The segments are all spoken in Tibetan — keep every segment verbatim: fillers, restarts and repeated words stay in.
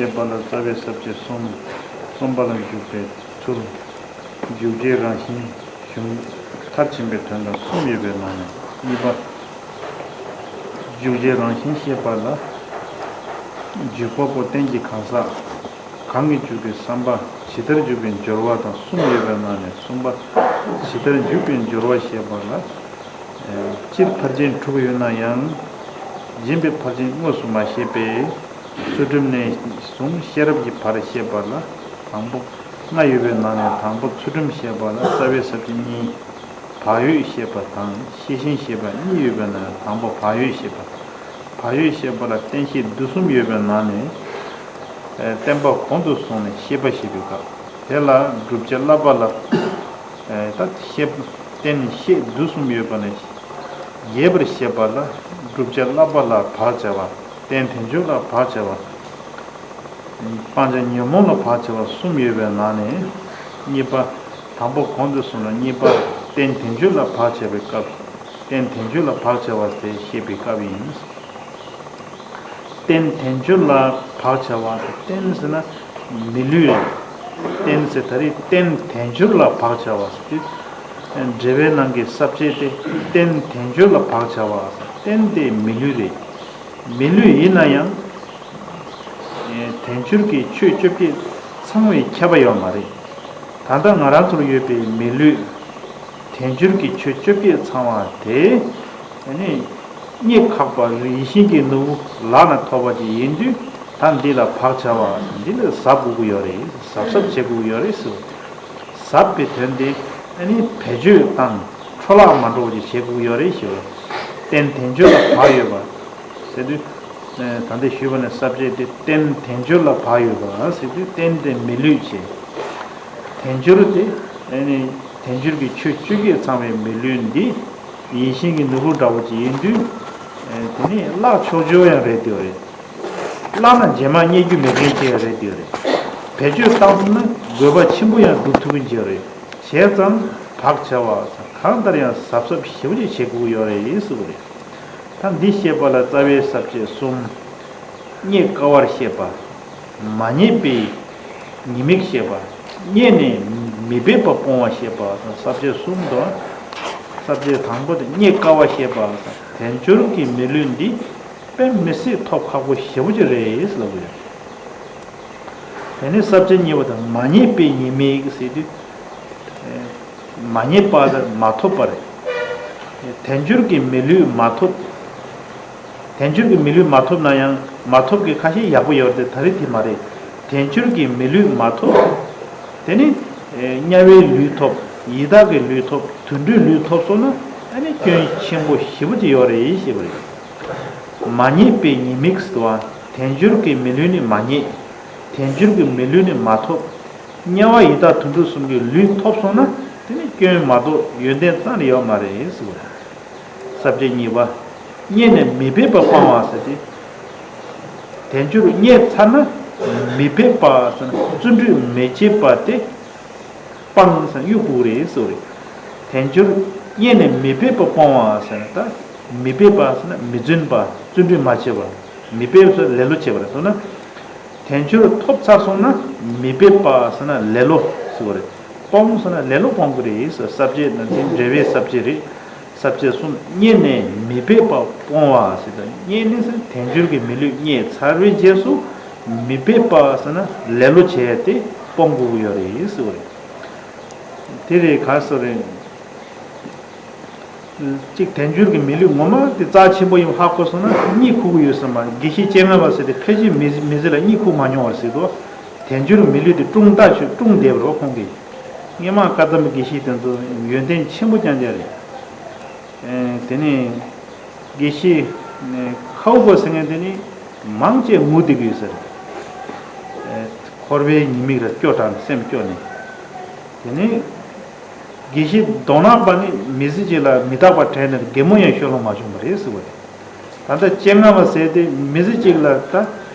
ཞེས་པ་ལ་རྩ་བའི་ས་བཅད་གསུམ། གསུམ་པ་ལ་འཇུག་པའི་ཚུལ། འཇུག་བྱའི་རང་བཞིན་གཞུང་མཐར་ཕྱིན་པའི་དོན་དང་གསུམ་ཡོད་པའི་ནང་ནས་གཉིས་པ། འཇུག་བྱའི་རང་བཞིན་ཞེས་པ་ལ། འཇུག་པ་པོ་རྟེན་གྱི་གང་ཟག་གང་གིས་འཇུག་པའི་བསམ་པ་ཇི་ལྟར་འཇུག་པའི་སྦྱོར་བ་དང་གསུམ་ཡོད་པའི་ནང་ནས་གསུམ་པ། ཇི་ལྟར་འཇུག་པའི་སྦྱོར་བ་ཞེས་པ་ལ། སྤྱིར་ཕར་ཕྱིན་དྲུག་ཡོད་ན་ཡང་། སྦྱིན་པའི་ཕར་ཕྱིན་དངོས་སུ་མ་བཤད་པས། ཚུལ་ཁྲིམས་ནས་བཟུང་ཤེས་རབ་ཀྱི་བར་བཤད་པ་ལ་དང་པོ་ལྔ་ཡོད་པའི་ནང་ནས་དང་པོ་ཚུལ་ཁྲིམས་བཤད་པ་ལ་རྩ་བའི་ས་བཅད་གཉིས། བག་ཡོད་བཤད་པ་དང་ཤེས་བཞིན་བཤད་པ་གཉིས་ཡོད་པའི་ནང་ནས་དང་པོ་བག་ཡོད་བཤད་པ། བག་ཡོད་བཤད་པ་ལ་རྟེན་བཤད་དུས་གསུམ་ཡོད་པའི་ནང་ནས། ཨེ། བརྟེན་པ་གོང་དུ་སོང་ནས་ཤེས་པ་བཤད་པའི་སྐབས། དེ་ལ་བསྒྲུབ་བྱ་བསླབ་པ་ལ། ཨེ། ད་ཤེས་རྟེན་བཤད་དུས་གསུམ་ཡོད་པ་ནས། རྒྱས་པར་བཤད་པ་ལ་བསྒྲུབ་བྱ་བསླབ་པ་ལ་བག་བྱ་བ། རྟེན་དལ་འབྱོར་ལ་བག་བྱ་བ། སྤང་བྱ་ཉོན་མོངས་ལ་བག་བྱ་བ་གསུམ་ཡོད་པའི་ནང་ནས། གཉིས་པ། དང་པོ་གོང་དུ་སོང་ལ་གཉིས་པ། རྟེན་དལ་འབྱོར་ལ་བག་བྱ་བའི་སྐབས། རྟེན་དལ་འབྱོར་ལ་བག་བྱ་བ་དེ་བཤད་པའི་སྐབས་ཡིན། རྟེན་དལ་འབྱོར་ལ་བག་བྱ་བ། རྟེན་ཟེར་ན་མི་ལུས་རེད། རྟེན་ཟེར་ད་རེས་རྟེན་དལ་འབྱོར་ལ་བག་བྱ་བ་ཟེར་དུས། འགྲེལ་པའི་ནང་གི་ས་བཅད་དེ་རྟེན་དལ་འབྱོར་ལ་བག་བྱ་བ། རྟེན་དེ་མི་ལུས་རེད། མི་ལུས་ཡིན་ན་ཡང་། དལ་འབྱོར་གྱི་ཆོས་བཅོ་བརྒྱད་ཚང་བའི་ཁྱབ་པ་ཡོད་མ་རེད། ད་ལྟ་ང་རང་ཚོར་ཡོད་པའི་མི་ལུས། དལ་འབྱོར་གྱི་ཆོས་བཅོ་བརྒྱད་ཚང་བ་དེ། ཨ་ནི། རྙེད་ཁག་པ་ཡིད་བཞིན་གྱི་ནོར་བུ་ལག་ན་ཐོབ་པ་ཅིག་ཡིན་དུས། ད་འདི་ལ་བག་བྱ་བ། འདི་ལ་གཟབ་དགོས་ཀྱི་ཡོད་རེད། གཟབ་གཟབ་བྱེད་དགོས་ཀྱི་ཡོད་རེད་ཟེར། གཟབ་པའི་དོན་དེ་ཨ་ནི་བེད་སྤྱོད་དང་འཕྲོ་བརླག་མ་འགྲོ་བ་ཅིག་བྱེད་དགོས་ཀྱི་ཡོད་རེད་ཞེས་པ། རྟེན་དལ་འབྱོར་ལ་བག་ཡོད་པ་ཟེར་དུས། ད་ལྟ་ཞུས་པ་ནི་ས་བཅད་དེ་རྟེན་དལ་འབྱོར་ལ་བག་ཡོད་པ་ཟེར་དུས་རྟེན་དེ་མི་ལུས་བྱས། དལ་འབྱོར་དེ་ཨ་ནི་དལ་འབྱོར་གྱི་ཆོས་བཅོ་བརྒྱད་ཚང་བའི་མི་ལུས་འདི་ཡིད་བཞིན་གྱི་ནོར་བུ་འདྲ་བོ་ཅིག་ཡིན་དུས། དེ་ནི་བརླག་ཆོག་ཆོག་ཡང་རེད་འདོད་རེད། བརླག་ན་རྗེས་མ་རྙེད་རྒྱུ་མེད་མཁན་ཅིག་རེད་འདོད་རེད། བེད་སྤྱོད་བཏང་ཐུབ་ན་དགོས་པ་ཆེན་པོ་ཡང་སྒྲུབ་ཐུབ་མཁན་ཅིག་རེད། བྱས་ཙང་བག་བྱ་བ་གང་ལྟར་ཡང་གཟབ་གཟབ་ཞེ་པོ་ཅིག་བྱེད་དགོས་ཀྱི་ཡོད་རེད་ཟེར་བ་རེད། ད་འདི་བཤད་པ་ལ་རྩ་བའི་ས་བཅད་གསུམ། རྙེད་དཀའ་བར་བཤད་པ། མ་རྙེད་པའི་ཉེས་དམིགས་བཤད་པ། རྙེད་ནས་མི་འབད་པ་སྤོང་བ་བཤད་པ་དང་ས་བཅད་གསུམ་དུ། ས་བཅད་དང་པོ་དེ་རྙེད་དཀའ་བ་བཤད་པ་དང་དལ་འབྱོར་གྱི་མི་ལུས་འདི། དཔེ་མི་སྲིད་ཐོབ་ཁག་པོ་ཞེ་པོ་ཅིག་རེད་ཟེར་ལབ་ཀྱི་ཡོད། དེ་ནས་ས་བཅད་གཉིས་པ་དང་མ་རྙེད་པའི་ཉེས་དམིགས་ཟེར་དུས། མ་རྙེད་པ་དང་མ་ཐོབ་པ་རེད། དལ་འབྱོར་གྱི་མི་ལུས་མ་ཐོབ། དལ་འབྱོར་གྱི་མི་ལུས་མ་ཐོབ་ན་ཡང་མ་ཐོབ་ཀྱི་ཁ་ཤས་ཡག་པོ་ཡོད་རེད་དེ་ད་རེས་དེ་མ་རེད། དལ་འབྱོར་གྱི་མི་ལུས་མ་ཐོབ། དེ་ནི། དམྱལ་བའི་ལུས་ཐོབ་ཡི་དྭགས་ཀྱི་ལུས་ཐོབ་དུད་འགྲོའི་ལུས་ཐོབ་སོང་ན་ཨ་ནི་སྐྱོན་ཆེན་པོ་ཞེ་པོ་ཅིག་ཡོད་རེད་ཞེས་པ་རེད། མ་རྙེད་པའི་ཉེས་དམིགས་སུ་བ། དལ་འབྱོར་གྱི་མི་ལུས་ནི་མ་རྙེད། དལ་འབྱོར་གྱི་མི་ལུས་ནི་མ་ཐོབ། དམྱལ་བ་ཡི་དྭགས་དུད་འགྲོ་གསུམ་གྱི་ལུས་ཐོབ་སོང་ན་དེ་ནི་སྐྱོན་མ་གཏོགས་ཡོན་ཏན་རྩ་ནས་ཡོད་མ་རེད་ཟེར་བ་རེད། ས་བཅད་གཉིས་པ། རྙེད་ནས་མི་འབད་པ་སྤང་བ་ཟེར་ཏེ། དལ་འབྱོར་རྙེད་ཚར་ན་མི་འབད་པ་ཟེར་ན་བརྩོན་འགྲུས་མི་བྱེད་པ་དེ། སྤང་ཟེར་ན་གཡུག་དགོས་རེད་ཟེར་བ་རེད། དལ་འབྱོར་རྙེད་ནས་མི་འབད་པ་སྤོང་བ་ཟེར་ན་ད་མི་འབད་པ་ཟེར་ན་མི་བརྩོན་པ་བརྩོན་འགྲུས་མ་བྱས་པ། མི་འབད་ཟེར་ལེ་ལོ་བྱས་པ་རེད་མདོར་ན། དལ་འབྱོར་ཐོབ་ཚར་སོང་ན་མི་འབད་པ་ཟེར་ན་ལེ་ལོ་ཟེར་བ་རེད། སྤོང་ཟེར་ན་ལེ་ལོ་སྤོང་དགོས་རེད་ཟེར། ས་བཅད་ནང་བཞིན་འགྲེལ་པའི་ས་བཅད་རེད། ས་བཅད་གསུམ། རྙེད་ནས་མི་འབད་པ་སྤོང་བ་ཟེར་ད་རྙེད་ནས་ཟེར་དལ་འབྱོར་གྱི་མི་ལུས་རྙེད་ཚར་བའི་རྗེས་སུ་མི་འབད་པ་ཟེར་ན་ལེ་ལོ་བྱས་ཏེ་སྤོང་དགོས་ཀྱི་ཡོད་རེད་ཟེར་བ་རེད། དེ་རེད་ག་ཟེར་རེད། གཅིག་དལ་འབྱོར་གྱི་མི་ལུས་ངོ་མ་དེ་རྩ་ཆེན་པོ་ཡིན་ཧ་གོ་སོང་ན་གཉིད་ཁུག་གི་ཡོད་ས་མ་རེད། དགེ་བཤེས་སྤྱན་སྔ་བ་ཟེར་དེ་ཕལ་ཆེར་མི་མི་ཚེ་ལ་གཉིད་ཁུག་མ་མྱོང་བ་ཟེར་དོ། དལ་འབྱོར་མི་ལུས་དེ་བཀྲུངས་ལྟ་ཆོས་བཀྲུངས་བསྡད་པ་རོ་ཁོང་གིས། སྔས་མ་བཀའ་གདམས་དགེ་བཤེས་དེ་ཚོ་ཡོན་ཏན་ཆེན་པོ་རྐྱང་རྐྱང་རེད། ཨེ། དེ་ནས་དགེ་བཤེས་ཁའུ་པ་ཟེར་མཁན་དེ་ནི་མང་ཆེ་ངུ་བསྡད་ཀྱི་ཡོད་ས་རེད། ཨེ། འཁོར་བའི་ཉེས་དམིགས་ལ་སྐྱོ་དྲགས་ནས་སེམས་སྐྱོ་ནས། དེ་ནས་དགེ་བཤེས་མདོ་སྔགས་པ་ནི་མི་ཚེ་གཅིག་ལ་མི་རྟག་པ་དྲན་ནས་གད་མོ་ཡང་ཤོར་ལོང་མ་བྱུང་བ་རེད་ཟེར་བ་རེད། ད་ལྟ་སྤྱན་སྔ་བ་ཟེར་དེ་མི་ཚེ་གཅིག་ལ་ད་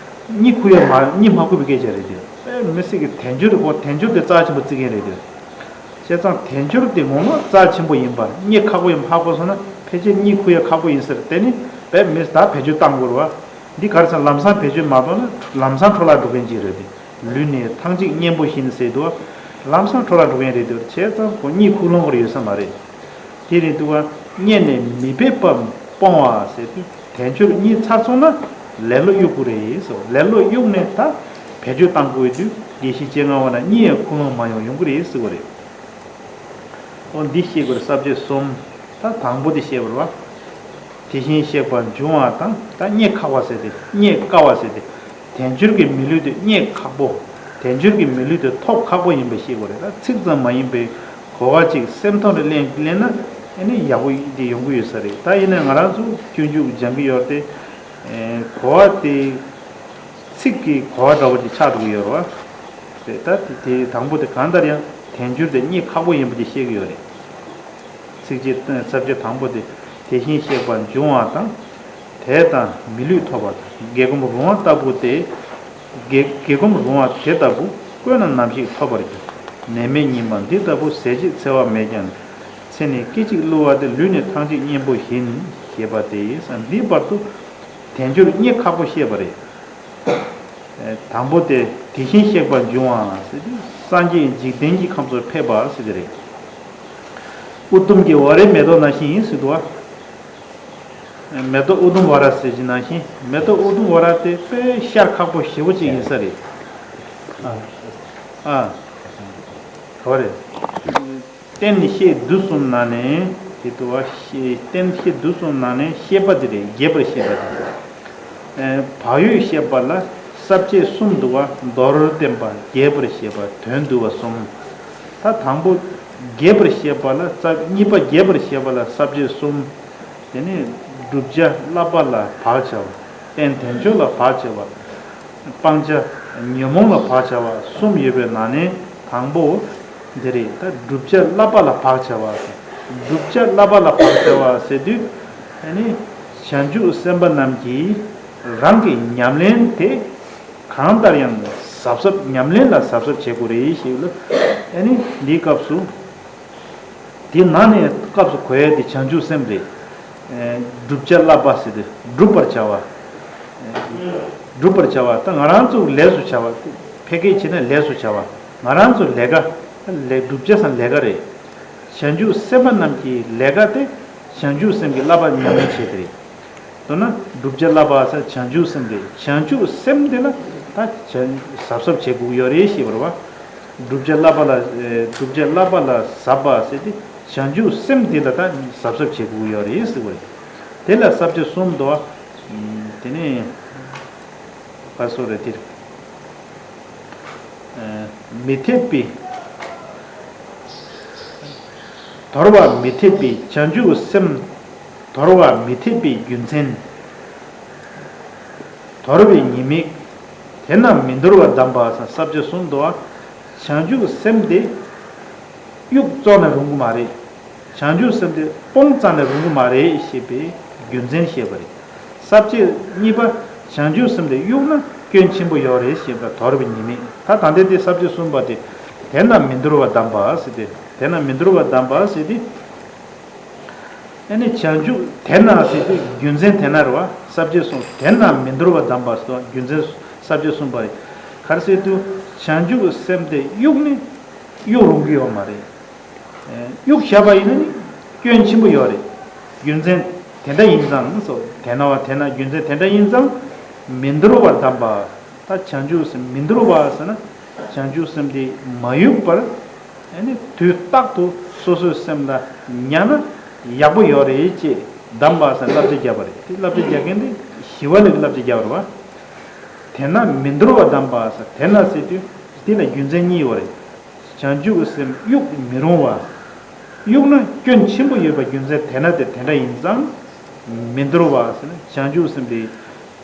གཉིད་ཁུག་ཡ་མ་གཉིད་མ་ཁུག་པའི་སྐད་ཆ་རེད་དེ། ཨེ། མི་སྲིད་ཀྱི་དལ་འབྱོར་དེ་ཁོ་དལ་འབྱོར་དེ་རྩ་ཆེན་པོ་བརྩི་མཁན་རེད་དེ། བྱས་ཙང་དལ་འབྱོར་དེ་ངོ་མ་རྩ་ཆེན་པོ་ཡིན་པ་རྙེད་ཁག་པོ་ཡིན་པ་ཧ་གོ་སོང་ན་ཕལ་ཆེར་གཉིད་ཁུག་ཡ་ཁག་པོ་ཡིན་ཟེར། དེ་ནི་བས་མི་ད་བེད་སྤྱོད་བཏང་དགོས་རེད་བ། འདི་ག་རེ་ཟེར་ན་ལམ་སང་བེད་སྤྱོད་མ་གཏོང་ན་ལམ་སང་འཕྲོ་བརླག་འགྲོ་མཁན་ཅིག་རེད་དེ། ལུས་ནི་ཐང་ཅིག་གཉེན་པོ་བཞིན་ཟེར་འདུག་ལམ་སང་འཕྲོ་བརླག་འགྲོ་མཁན་རེད་དེ། བྱས་ཙང་ཁོ་གཉིད་ཁུག་ལོང་གི་ཡོད་ས་མ་རེད། དེ་རེད་འདུག་ག་གཉེན་ནི་མི་འབད་པར་སྤོང་བ་ཟེར་དུས་དལ་འབྱོར་གཉིད་ཚར་སོང་ན་ལེ་ལོ་གཡུག་དགོས་རེད་ཟེར། ལེ་ལོ་གཡུག་ནས་ད་བེད་སྤྱོད་བཏང་དགོས་དུས་དགེ་བཤེས་སྤྱན་སྔ་བ་ན་གཉིད་ཡང་ཁུག་ལོང་མ་ཡོང་ཡོང་གི་རེད་ཟེར་བ་རེད། ཨོ་འདི་ཤེས་དགོས་རེད། ས་བཅད་གསུམ། ད་དང་པོ་དེ་ཤེས་དགོས་རེད་བ། དེ་བཞིན་གཤེགས་པ་འབྱུང་བ་དང་། ད་རྙེད་ཁག་པ་ཟེར་ཏེ་རྙེད་དཀའ་བ་ཟེར་ཏེ། དལ་འབྱོར་གྱི་མི་ལུས་དེ་རྙེད་ཁག་པོ། དལ་འབྱོར་གྱི་མི་ལུས་དེ་ཐོབ་ཁག་པོ་ཡིན་པ་ཤེས་དགོས་རེད། ད་ཚིག་ཙམ་མ་ཡིན་པའི་གོ་བ་ཅིག་སེམས་ཐོག་ནས་ལེན་ལེན་ན་ཨེ་ནི་ཡག་པོ་དེ་ཡོང་གི་ཡོད་ས་རེད། ད་ཡིན་ན་ང་རང་ཚོ་སྤྱོད་འཇུག་སྦྱང་གི་ཡོད་དེ། ཨེ་གོ་བ་དེ་ཚིག་གི་གོ་བ་འདྲ་བོ་ཅིག་ཆགས་འགྲོ་གི་ཡོད་རེད་བ། རེད། ད་དེ་དེ་དང་པོ་དེ་གང་ལྟར་ཡང་དལ་འབྱོར་དེ་རྙེད་ཁག་པོ་ཡིན་པ་དེ་ཤེས་ཀྱི་ཡོད་རེད། ཚིགས་བཅད་ས་བཅད་དང་པོ་དེ། དེ་བཞིན་གཤེགས་པ་འབྱུང་བ་དང་། དེ་དང་མི་ལུས་ཐོབ་པ་དང་། དགེ་སྒོམ་རུང་བ་ལྟ་བུ་སྟེ། དགེ་དགེ་སྒོམ་རུང་བ་དེ་ལྟ་བུ་བཀོད་ན་ནམ་ཞིག་ཐོབ་པར་འགྱུར། ནད་མེད་སྙིགས་མ་འདི་ལྟ་བུ་ཟད་ཕྱིར་འཚེ་བ་མེད་ཀྱང་། ཚེ་ནི་སྐད་ཅིག་བསླུ་བ་སྟེ། ལུས་ནི་ཐང་ཅིག་གཉེན་པོ་བཞིན། ཞེས་པ་སྟེ། འདིའི་བར་དུ་དལ་འབྱོར་རྙེད་ཁག་པོ་བཤད་པ་རེད། དང་པོ་དེ་དེ་བཞིན་གཤེགས་པ་འབྱུང་བ་ཟེར་དུས་སངས་རྒྱས་འཇིག་རྟེན་གྱི་ཁམས་སུ་ཕེབས་པ་ཟེར་དེ་རེད། ཨུ་དུམ་གྱི་ཝ་རའི་མེ་ཏོག་ནང་བཞིན་ཡིན་ཟེར་འདུག་བ། མེ་ཏོག་ཨུ་དུམ་ཝ་ར་ཟེར་གྱི་ནང་བཞིན། མེ་ཏོག་ཨུ་དུམ་ཝ་ར་དེ་དཔེ་ཤར་ཁག་པོ་ཞེ་པོ་ཅིག་ཡིན་ས་རེད། ཨ། ཨ། ག་བ་རེད། རྟེན་བཤད་དུས་གསུམ་ན་ནི། དེ་དུ་བ་ཤེས་རྟེན་བཤད་དུས་གསུམ་ན་ནི་ཤེས་པ་དེ་རེད། རྒྱས་པར་བཤད་པ་དེ་རེད། བག་ཡོད་བཤད་པ་ལ་ས་བཅད་གསུམ་འདུག་བ། མདོར་བསྟན་པ། རྒྱས་པར་བཤད་པ། དོན་བསྡུ་བ་གསུམ། ད་དང་པོ་རྒྱས་པར་བཤད་པ་ལ་ས། གཉིས་པ་རྒྱས་པར་བཤད་པ་ལ་ས་བཅད་གསུམ། དེ་ནི་བསྒྲུབ་བྱ་བསླབ་པ་ལ་བག་བྱ་བ། རྟེན་དལ་འབྱོར་ལ་བག་བྱ་བ། སྤང་བྱ་ཉོན་མོངས་ལ་བག་བྱ་བ་གསུམ་ཡོད་པའི་ནང་ནས་དང་པོ་འདི་རེད། ད་བསྒྲུབ་བྱ་བསླབ་པ་ལ་བག་བྱ་བ། བསྒྲུབ་བྱ་བསླབ་པ་ལ་བག་བྱ་བ་ཟེར་དུས་ཨ་ནི་བྱང་ཆུབ་སེམས་དཔའ་རྣམས་ཀྱིས་རང་གི་ཉམས་ལེན་དེ་གང་ལྟར་ཡང་གཟབ་གཟབ། ཉམས་ལེན་ལ་གཟབ་གཟབ་བྱེད་དགོས་རེད་ཞེས་ལ། ཨ་ནི་འདིའི་སྐབས་སུ། དེ་ནང་ནས་སྐབས་སུ་གོ་ཡ་དེ་བྱང་ཆུབ་སེམས་རེད། ཨེ། བསྒྲུབ་བྱ་བསླབ་པ་ཟེར་ཏེ་བསྒྲུབ་པར་བྱ་བ། ཨེ། བསྒྲུབ་པར་བྱ་བ་ད་ང་རང་ཚོ་ལས་སུ་བྱ་བ། ཕལ་སྐད་བྱས་ན་ལས་སུ་བྱ་བ། ང་རང་ཚོ་ལས་ཀ། ལས། བསྒྲུབ་བྱ་སམ་ལས་ཀ་རེད། བྱང་ཆུབ་སེམས་དཔའ་རྣམས་ཀྱི་ལས་ཀ་དེ་བྱང་ཆུབ་སེམས་ཀྱི་བསླབ་པ་ཉམས་ལེན་བྱེད་དེ་རེད། མདོར་ན་བསྒྲུབ་བྱ་བསླབ་པ་ཟེར་བྱང་ཆུབ་སེམས་རེད། བྱང་ཆུབ་སེམས་དེ་ལ་ད་བྱ། གཟབ་གཟབ་བྱེད་དགོས་ཡོད་རེད་ཞེས་པ་རེད་བ། བསྒྲུབ་བྱ་བསླབ་པ་ལ། ཨེ། བསྒྲུབ་བྱ་བསླབ་པ་ལ་གཟབ་པ་ཟེར་ཏེ་བྱང་ཆུབ་སེམས་དེ་ལ་ད་གཟབ་གཟབ་བྱེད་དགོས་ཡོད་རེད་ཟེར་བ་རེད། དེ་ལ་ས་བཅད་གསུམ་འདུག་བ། དེ་ནས་ཕར་སོ་རེ་དེར། མི་འཐད་པའི། དོར་བ་མི་འཐད་པའི་བྱང་ཆུབ་སེམས། དོར་བ་མི་འཐད་པའི་རྒྱུ་མཚན། དོར་བའི་ཉེས་དམིགས། དེ་རྣམས་མི་འདོར་བར་གདམས་པ། ས་བཅད་གསུམ་འདུག་བ། བྱང་ཆུབ་སེམས་དེ་གཡུག་བཙོག་ནས་རུང་གི་མ་རེད། བྱང་ཆུབ་སེམས་དེ་སྤོང་རྩ་ནས་རུང་གི་མ་རེད་ཞེས་པའི་རྒྱུ་མཚན་བཤད་པ་རེད། ས་བཅད་གཉིས་པ། བྱང་ཆུབ་སེམས་དེ་གཡུག་ན་སྐྱོན་ཆེན་པོ་ཡོད་རེད་ཞེས་པ། དོར་བའི་ཉེས་དམིགས། ད་ད་ལྟའི་དེ་ས་བཅད་གསུམ་པ་དེ། དེ་རྣམས་མི་འདོར་བར་གདམས་པ་ཟེར་ཏེ། དེ་རྣམས་མི་འདོར་བར་གདམས་པ་ཟེར་ཏེ། ཨ་ནི་བྱང་ཆུབ་དེ་རྣམས་ཟེར་དུས་རྒྱུ་མཚན་དེ་རྣམས་རེད་བ། ས་བཅད་གསུམ། དེ་རྣམས་མི་འདོར་བར་གདམས་པ་ཟེར་དུས་རྒྱུ་མཚན་ས་བཅད་གསུམ་པ་རེད། ག་རེ་ཟེར་དུས་བྱང་ཆུབ་སེམས་དེ་གཡུག་ནི་གཡུག་རུང་གི་ཡོད་མ་རེད། གཡུག་བཞག་པ་ཡིན་ན་ནི་སྐྱོན་ཆེན་པོ་ཡོད་རེད། རྒྱུ་མཚན་དེ་འདྲ་ཡིན་ཙང་སོ། དེ་ན་བ་དེ་ན་རྒྱུ་མཚན་དེ་འདྲ་ཡིན་ཙང་མི་འདོར་བར་གདམས་པ། ད་བྱང་ཆུབ་སེམས་མི་འདོར་བ་ཟེར་ན་བྱང་ཆུབ་སེམས་དེ་མ་གཡུག་པར། ཨ་ནི་དུས་རྟག་ཏུ་སོ་སོའི་སེམས་ལ་ཉར་ན་ཡག་པོ་ཡོད་རེད་ཅེས་གདམས་པ་ཟེར་བསླབ་བྱ་བརྒྱབ་པ་རེད། དེ་བསླབ་བྱ་རྒྱག་མཁན་དེ་ཞི་བ་ལྷས་བསླབ་བྱ་བརྒྱབ་པ་རེད་བ། དེ་ན་མི་འདོར་བར་གདམས་པ་ཟེར། དེ་ན་ཟེར་དུས་དེ་ལ་རྒྱུ་མཚན་གཉིས་ཡོད་རེད། བྱང་ཆུབ་སེམས་གཡུག་མི་རུང་བ། གཡུག་ན་སྐྱོན་ཆེན་པོ་ཡོད་པ་རྒྱུ་མཚན་དེ་ན་དེ་དེ་འདྲ་ཡིན་ཙང་། མི་འདོར་བ་ཟེར་ན་བྱང་ཆུབ་སེམས་དེ་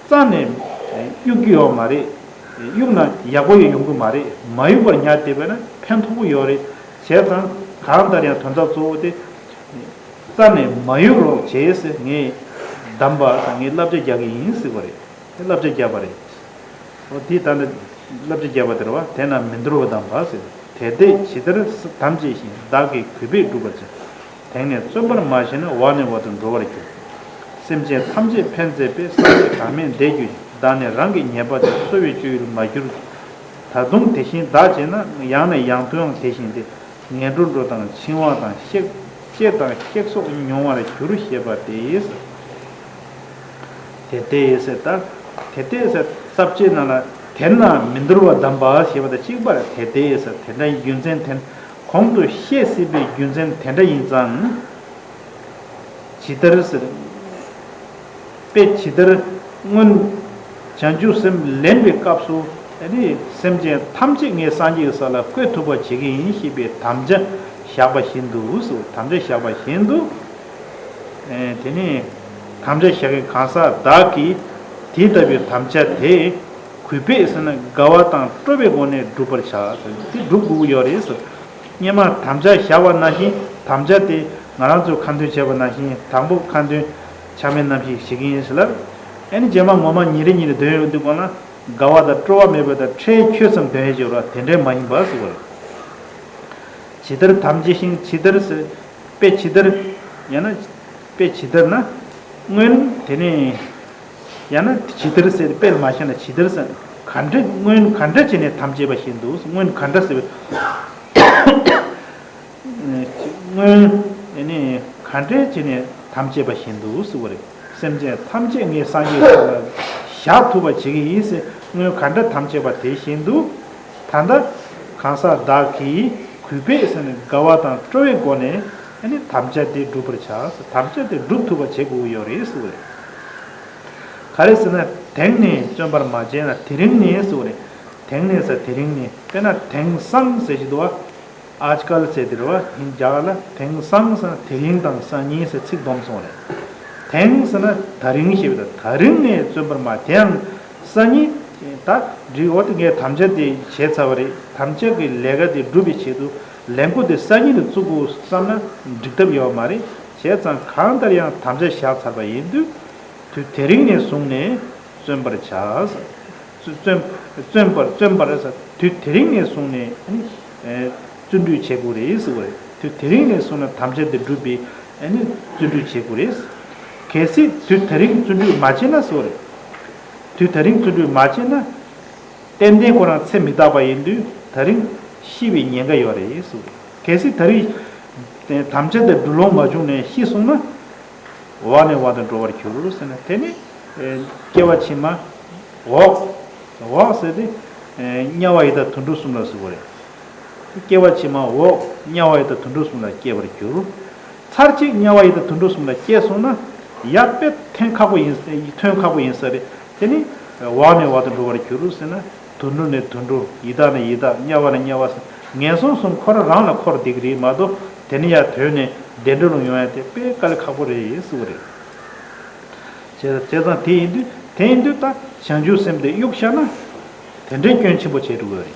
རྩ་ནས་གཡུག་གི་ཡོད་མ་རེད། གཡུག་ན་ཡག་པོ་ཡང་ཡོང་གི་མ་རེད། མ་གཡུག་པར་ཉར་བསྡད་པ་ན་ཕན་ཐོགས་པོ་ཡོད་རེད། བྱས་ཙང་གང་ལྟར་ཡང་དོན་དག་གཙོ་བོ་དེ་རྩ་ནས་མ་གཡུག་རོགས་བྱས་ཟེར་ངས་གདམས་པ་དང་ངས་བསླབ་བྱ་རྒྱག་གི་ཡིན་ཟེར་བ་རེད། དེ་བསླབ་བྱ་བརྒྱབ་པ་རེད། འོ་དེ་ལྟར་ན་བསླབ་བྱ་བརྒྱབ་པ་དེ་རེད་བ། དེ་ན་མི་འདོར་བར་གདམས་པ་ཟེར། དེ་ལྟས་ཇི་ལྟར་དམ་བཅས་ཤིང་། བདག་གིས་གུས་པས་བསྒྲུབ་པར་བྱ། དེང་ནས་བརྩོན་པར་མ་བྱས་ན། བ་ནས་བ་དུ་འགྲོ་བར་འགྱུར། སེམས་ཅན་ཐམས་ཅད་ཕན་མཛད་པའི། སངས་རྒྱས་གྲངས་མེད་འདས་གྱུར་ཅིང་། བདག་ནི་རང་གི་ཉེས་པ་དེ། གསོ་བའི་སྤྱོད་ཡུལ་མ་གྱུར་ཅིག། ད་དུང་དེ་བཞིན་བདག་བྱས་ན། ཡང་ནས་ཡང་དུའང་དེ་བཞིན་ཏེ། ངན་འགྲོར་འགྲོ་དང་འཆིང་བ་དང་། གཤེགས་བཅས་དང་གཤེགས་སོགས་མྱོང་བར་འགྱུར། ཞེས་པ་སྟེ། དེ་ལྟའི་ཟེར་ད། དེ་ལྟའི་ཟེར་ས་བཅད་ནང་ལ། དེ་ན་མི་འདོར་བ་གདམས་པ་ཞེས་པ་དང་གཅིག་པར། དེ་ལྟའི་ཟེར་དེ་འདྲ་རྒྱུ་མཚན་དེ། གོང་དུ་བཤད་སྲིད་པའི་རྒྱུ་མཚན་དེ་འདྲ་ཡིན་ཙང་། ཇི་ལྟར་ཟེར། དཔེ་ཇི་ལྟར་སྔོན་བྱང་ཆུབ་སེམས་ལེན་པའི་སྐབས་སུ། ཨ་ནི་སེམས་ཅན་ཐམས་ཅད་ངས་སངས་རྒྱས་ཀྱི་ས་ལ་བཀོད་ཐུབ་པ་བྱེད་ཀྱི་ཡིན་ཞེས་པའི་དམ་བཅའ་བཞག་པ་བཞིན་དུ་ཟེར། དམ་བཅའ་བཞག་པ་བཞིན་དུ། ཨེ་དེ་ནས་དམ་བཅའ་བཞག་མཁན་གང་ཟག་བདག་གིས་དེ་ལྟ་བུའི་དམ་བཅའ་དེ་གུས་པས་ཟེར་ན་དགའ་བ་དང་སྤྲོ་བའི་སྒོ་ནས་བསྒྲུབ་པར་བྱ་ཟེར། དེ་སྒྲུབ་དགོས་ཀྱི་ཡོད་རེད་ཟེར། སྔོན་མ་དམ་བཅའ་བཞག་པ་ནང་བཞིན། དམ་བཅའ་དེ་ང་རང་ཚོས་ཁ་འདོན་བྱས་པ་ནང་བཞིན། དང་པོ་ཁ་འདོན་ཆགས་མེད་རྣམ་བཞི་ཞིག་ཡིན་ཟེར་ལ། ཨ་ནི་རྗེས་མ་ངོ་མ་ཉིན་རེ་ཉིན་རེ་འདོན་ཡོང་དུས་སྒང་ལ། དགའ་བ་དང་སྤྲོ་བ་མེད་པ་དང་། ཁྲེལ་ཁྱོད་ཙམ་འདོན་ཡས་བྱེད་རོགས། དེ་འདྲའི་མ་ཡིན་པ་ཟེར་བ་རེད། ཇི་ལྟར་དམ་བཅའ་ཞིང་། ཇི་ལྟར་ཟེར། དཔེ་ཇི་ལྟར། ཡང་ན། དཔེ་ཇི་ལྟར་ན། སྔོན་དེ་ནས། ཡང་ན་ཇི་ལྟར་ཟེར། དཔེ་ལ་མ་བཞག་ན་ཇི་ལྟར་ཟེར། ག་འདྲ་སྔོན་ག་འདྲ་བྱས་ནས་དམ་བཅས་པ་བཞིན་དུ། སྔོན་ག་འདྲ་ཟེར་བའི། སྔོན་ནི་ག་འདྲ་བྱས་ནས་དམ་བཅས་པ་བཞིན་དུ་ཟེར་བ་རེད། སེམས་ཅན་ཐམས་ཅད་ངས་སངས་རྒྱས་ས་ལ་བཞག་ཐུབ་པ་བྱེད་ཀྱི་ཡིན་ཟེར། སྔོན་ག་འདྲ་དམ་བཅས་པ་དེ་བཞིན་དུ། ད་ལྟ་གང་ཟག་བདག་གིས་གུས་པས་ཟེར་ནས་དགའ་བ་དང་སྤྲོ་བའི་སྒོ་ནས་ཨ་ནི་དམ་བཅའ་དེ་སྒྲུབ་པར་བྱ། དམ་བཅའ་དེ་སྒྲུབ་ཐུབ་པ་བྱེད་དགོས་ཀྱི་ཡོད་རེད་ཟེར་བ་རེད། ག་རེ་ཟེར་ན། དེང་ནས་བརྩོན་པར་མ་བྱས་ན། དེ་རིང་ནས་ཟེར་བ་རེད། དེང་ནས་ཟེར། དེ་རིང་ནས། དཔེར་ན་དེང་སང་ཟེར་གྱི་འདུག་བ། ཨཱཇ་ཀལ་ཟེར་དེ་རེད་བ། ཧིན་རྒྱ་གར་ལ་དེང་སང་ཟེར་ན་དེ་རིང་དང་སང་ཉིན་ཟེར་ཚིག་བསྡོམས་སོང་རེད། དེང་ཟེར་ན་ད་རིང་ཞེས་པ་དང་། ད་རིང་ནས་བརྩོན་པར་མ། དེའང་སང་ཉིན་ད་འགྲིག་འོ། དེ་ངས་དམ་བཅའ་དེ་བྱས་ཚར་བ་རེད། དམ་བཅའ་གི་ལས་ཀ་དེ་སྒྲུབ་པའི་ཆེད་དུ་ལས་འགུལ་དེ་སང་ཉིན་དུ་བཙུགས་དགོས་བསམ་ན་འགྲིག་ཐབས་ཡོད་མ་རེད། བྱས་ཙང་གང་ལྟར་ཡང་དམ་བཅའ་བཞག་ཚར་བ་ཡིན་དུས། དུས་དེ་རིང་ནས་བཟུང་ནས་བརྩོན་པར་བྱ། བརྩོན། བརྩོན་པར། བརྩོན་པར་ཟེར། དུས་དེ་རིང་ནས་བཟུང་ནས་ཨ་ནི་ཨེ་བརྩོན་འགྲུས་བྱེད་དགོས་རེད་ཟེར་བ་རེད། དུས་དེ་རིང་ནས་བཟུང་ནས་དམ་བཅའ་དེ་སྒྲུབ་པའི་ཨ་ནི་བརྩོན་འགྲུས་བྱེད་དགོས་རེད། གལ་སྲིད་དུས་དེ་རིང་བརྩོན་འགྲུས་མ་བྱས་ན་ཟེར་བ་རེད། དུས་དེ་རིང་བརྩོན་འགྲུས་མ་བྱས་ན། ཏན་ཏན་ཁོ་རང་ཚེ་མི་རྟག་པ་ཡིན་དུས་ད་རིང་ཤི་བའི་ཉེན་ཁ་ཡོད་རེད་ཟེར་བ་རེད། གལ་སྲིད་ད་རིང་དམ་བཅའ་དེ་སྒྲུབ་ལོང་མ་བྱུང་ནས་ཤི་སོང་ན། འོག་ནས་འོག་ཏུ་འགྲོ་བར་འགྱུར་ཟེར་ན། དེ་ནི་ཨེ་སྐྱེ་བ་ཕྱི་མ་འོག་འོག་ཟེར་ཏེ་ཨེ་དམྱལ་བ་ཡི་དྭགས་དུད་འགྲོ་གསུམ་ལ་ཟེར་བ་རེད། སྐྱེ་བ་ཕྱི་མ་འོག་དམྱལ་བ་ཡི་དྭགས་དུད་འགྲོ་གསུམ་ལ་སྐྱེ་བར་འགྱུར། ཚར་གཅིག་དམྱལ་བ་ཡི་དྭགས་དུད་འགྲོ་གསུམ་ལ་སྐྱེས་སོང་ན། ཡར་དཔེ་ཐོན་ཁག་པོ་ཡིན། ཐོན་ཁག་པོ་ཡིན་ས་རེད། དེ་ནི་འོག་ནས་འོག་ཏུ་འགྲོ་བར་འགྱུར་ཟེར་ན། དུད་འགྲོ་ནས་དུད་འགྲོ། ཡི་དྭགས་ནས་ཡི་དྭགས། དམྱལ་བ་ནས་དམྱལ་བ་ཟེར། ངན་སོང་གསུམ་ཁོ་རང་རང་ལ་འཁོར་བསྡད་ཀྱི་རེད་མ་གཏོགས། དེ་ནས་ཡར་ཐོན་ནས་བདེ་འགྲོ་ལ་ཡོང་ཡ་དེ་དཔེ་དཀའ་ལས་ཁག་པོ་རེད་ཟེར་བ་རེད། བྱས་བྱས་ཙང་དེ་ཡིན་དུས། དེ་ཡིན་དུས་ད་བྱང་ཆུབ་སེམས་དེ་གཡུག་བཞག་ན། དེ་འདྲའི་སྐྱོན་ཆེན་པོ་བྱས་འགྲོ་གི་རེད།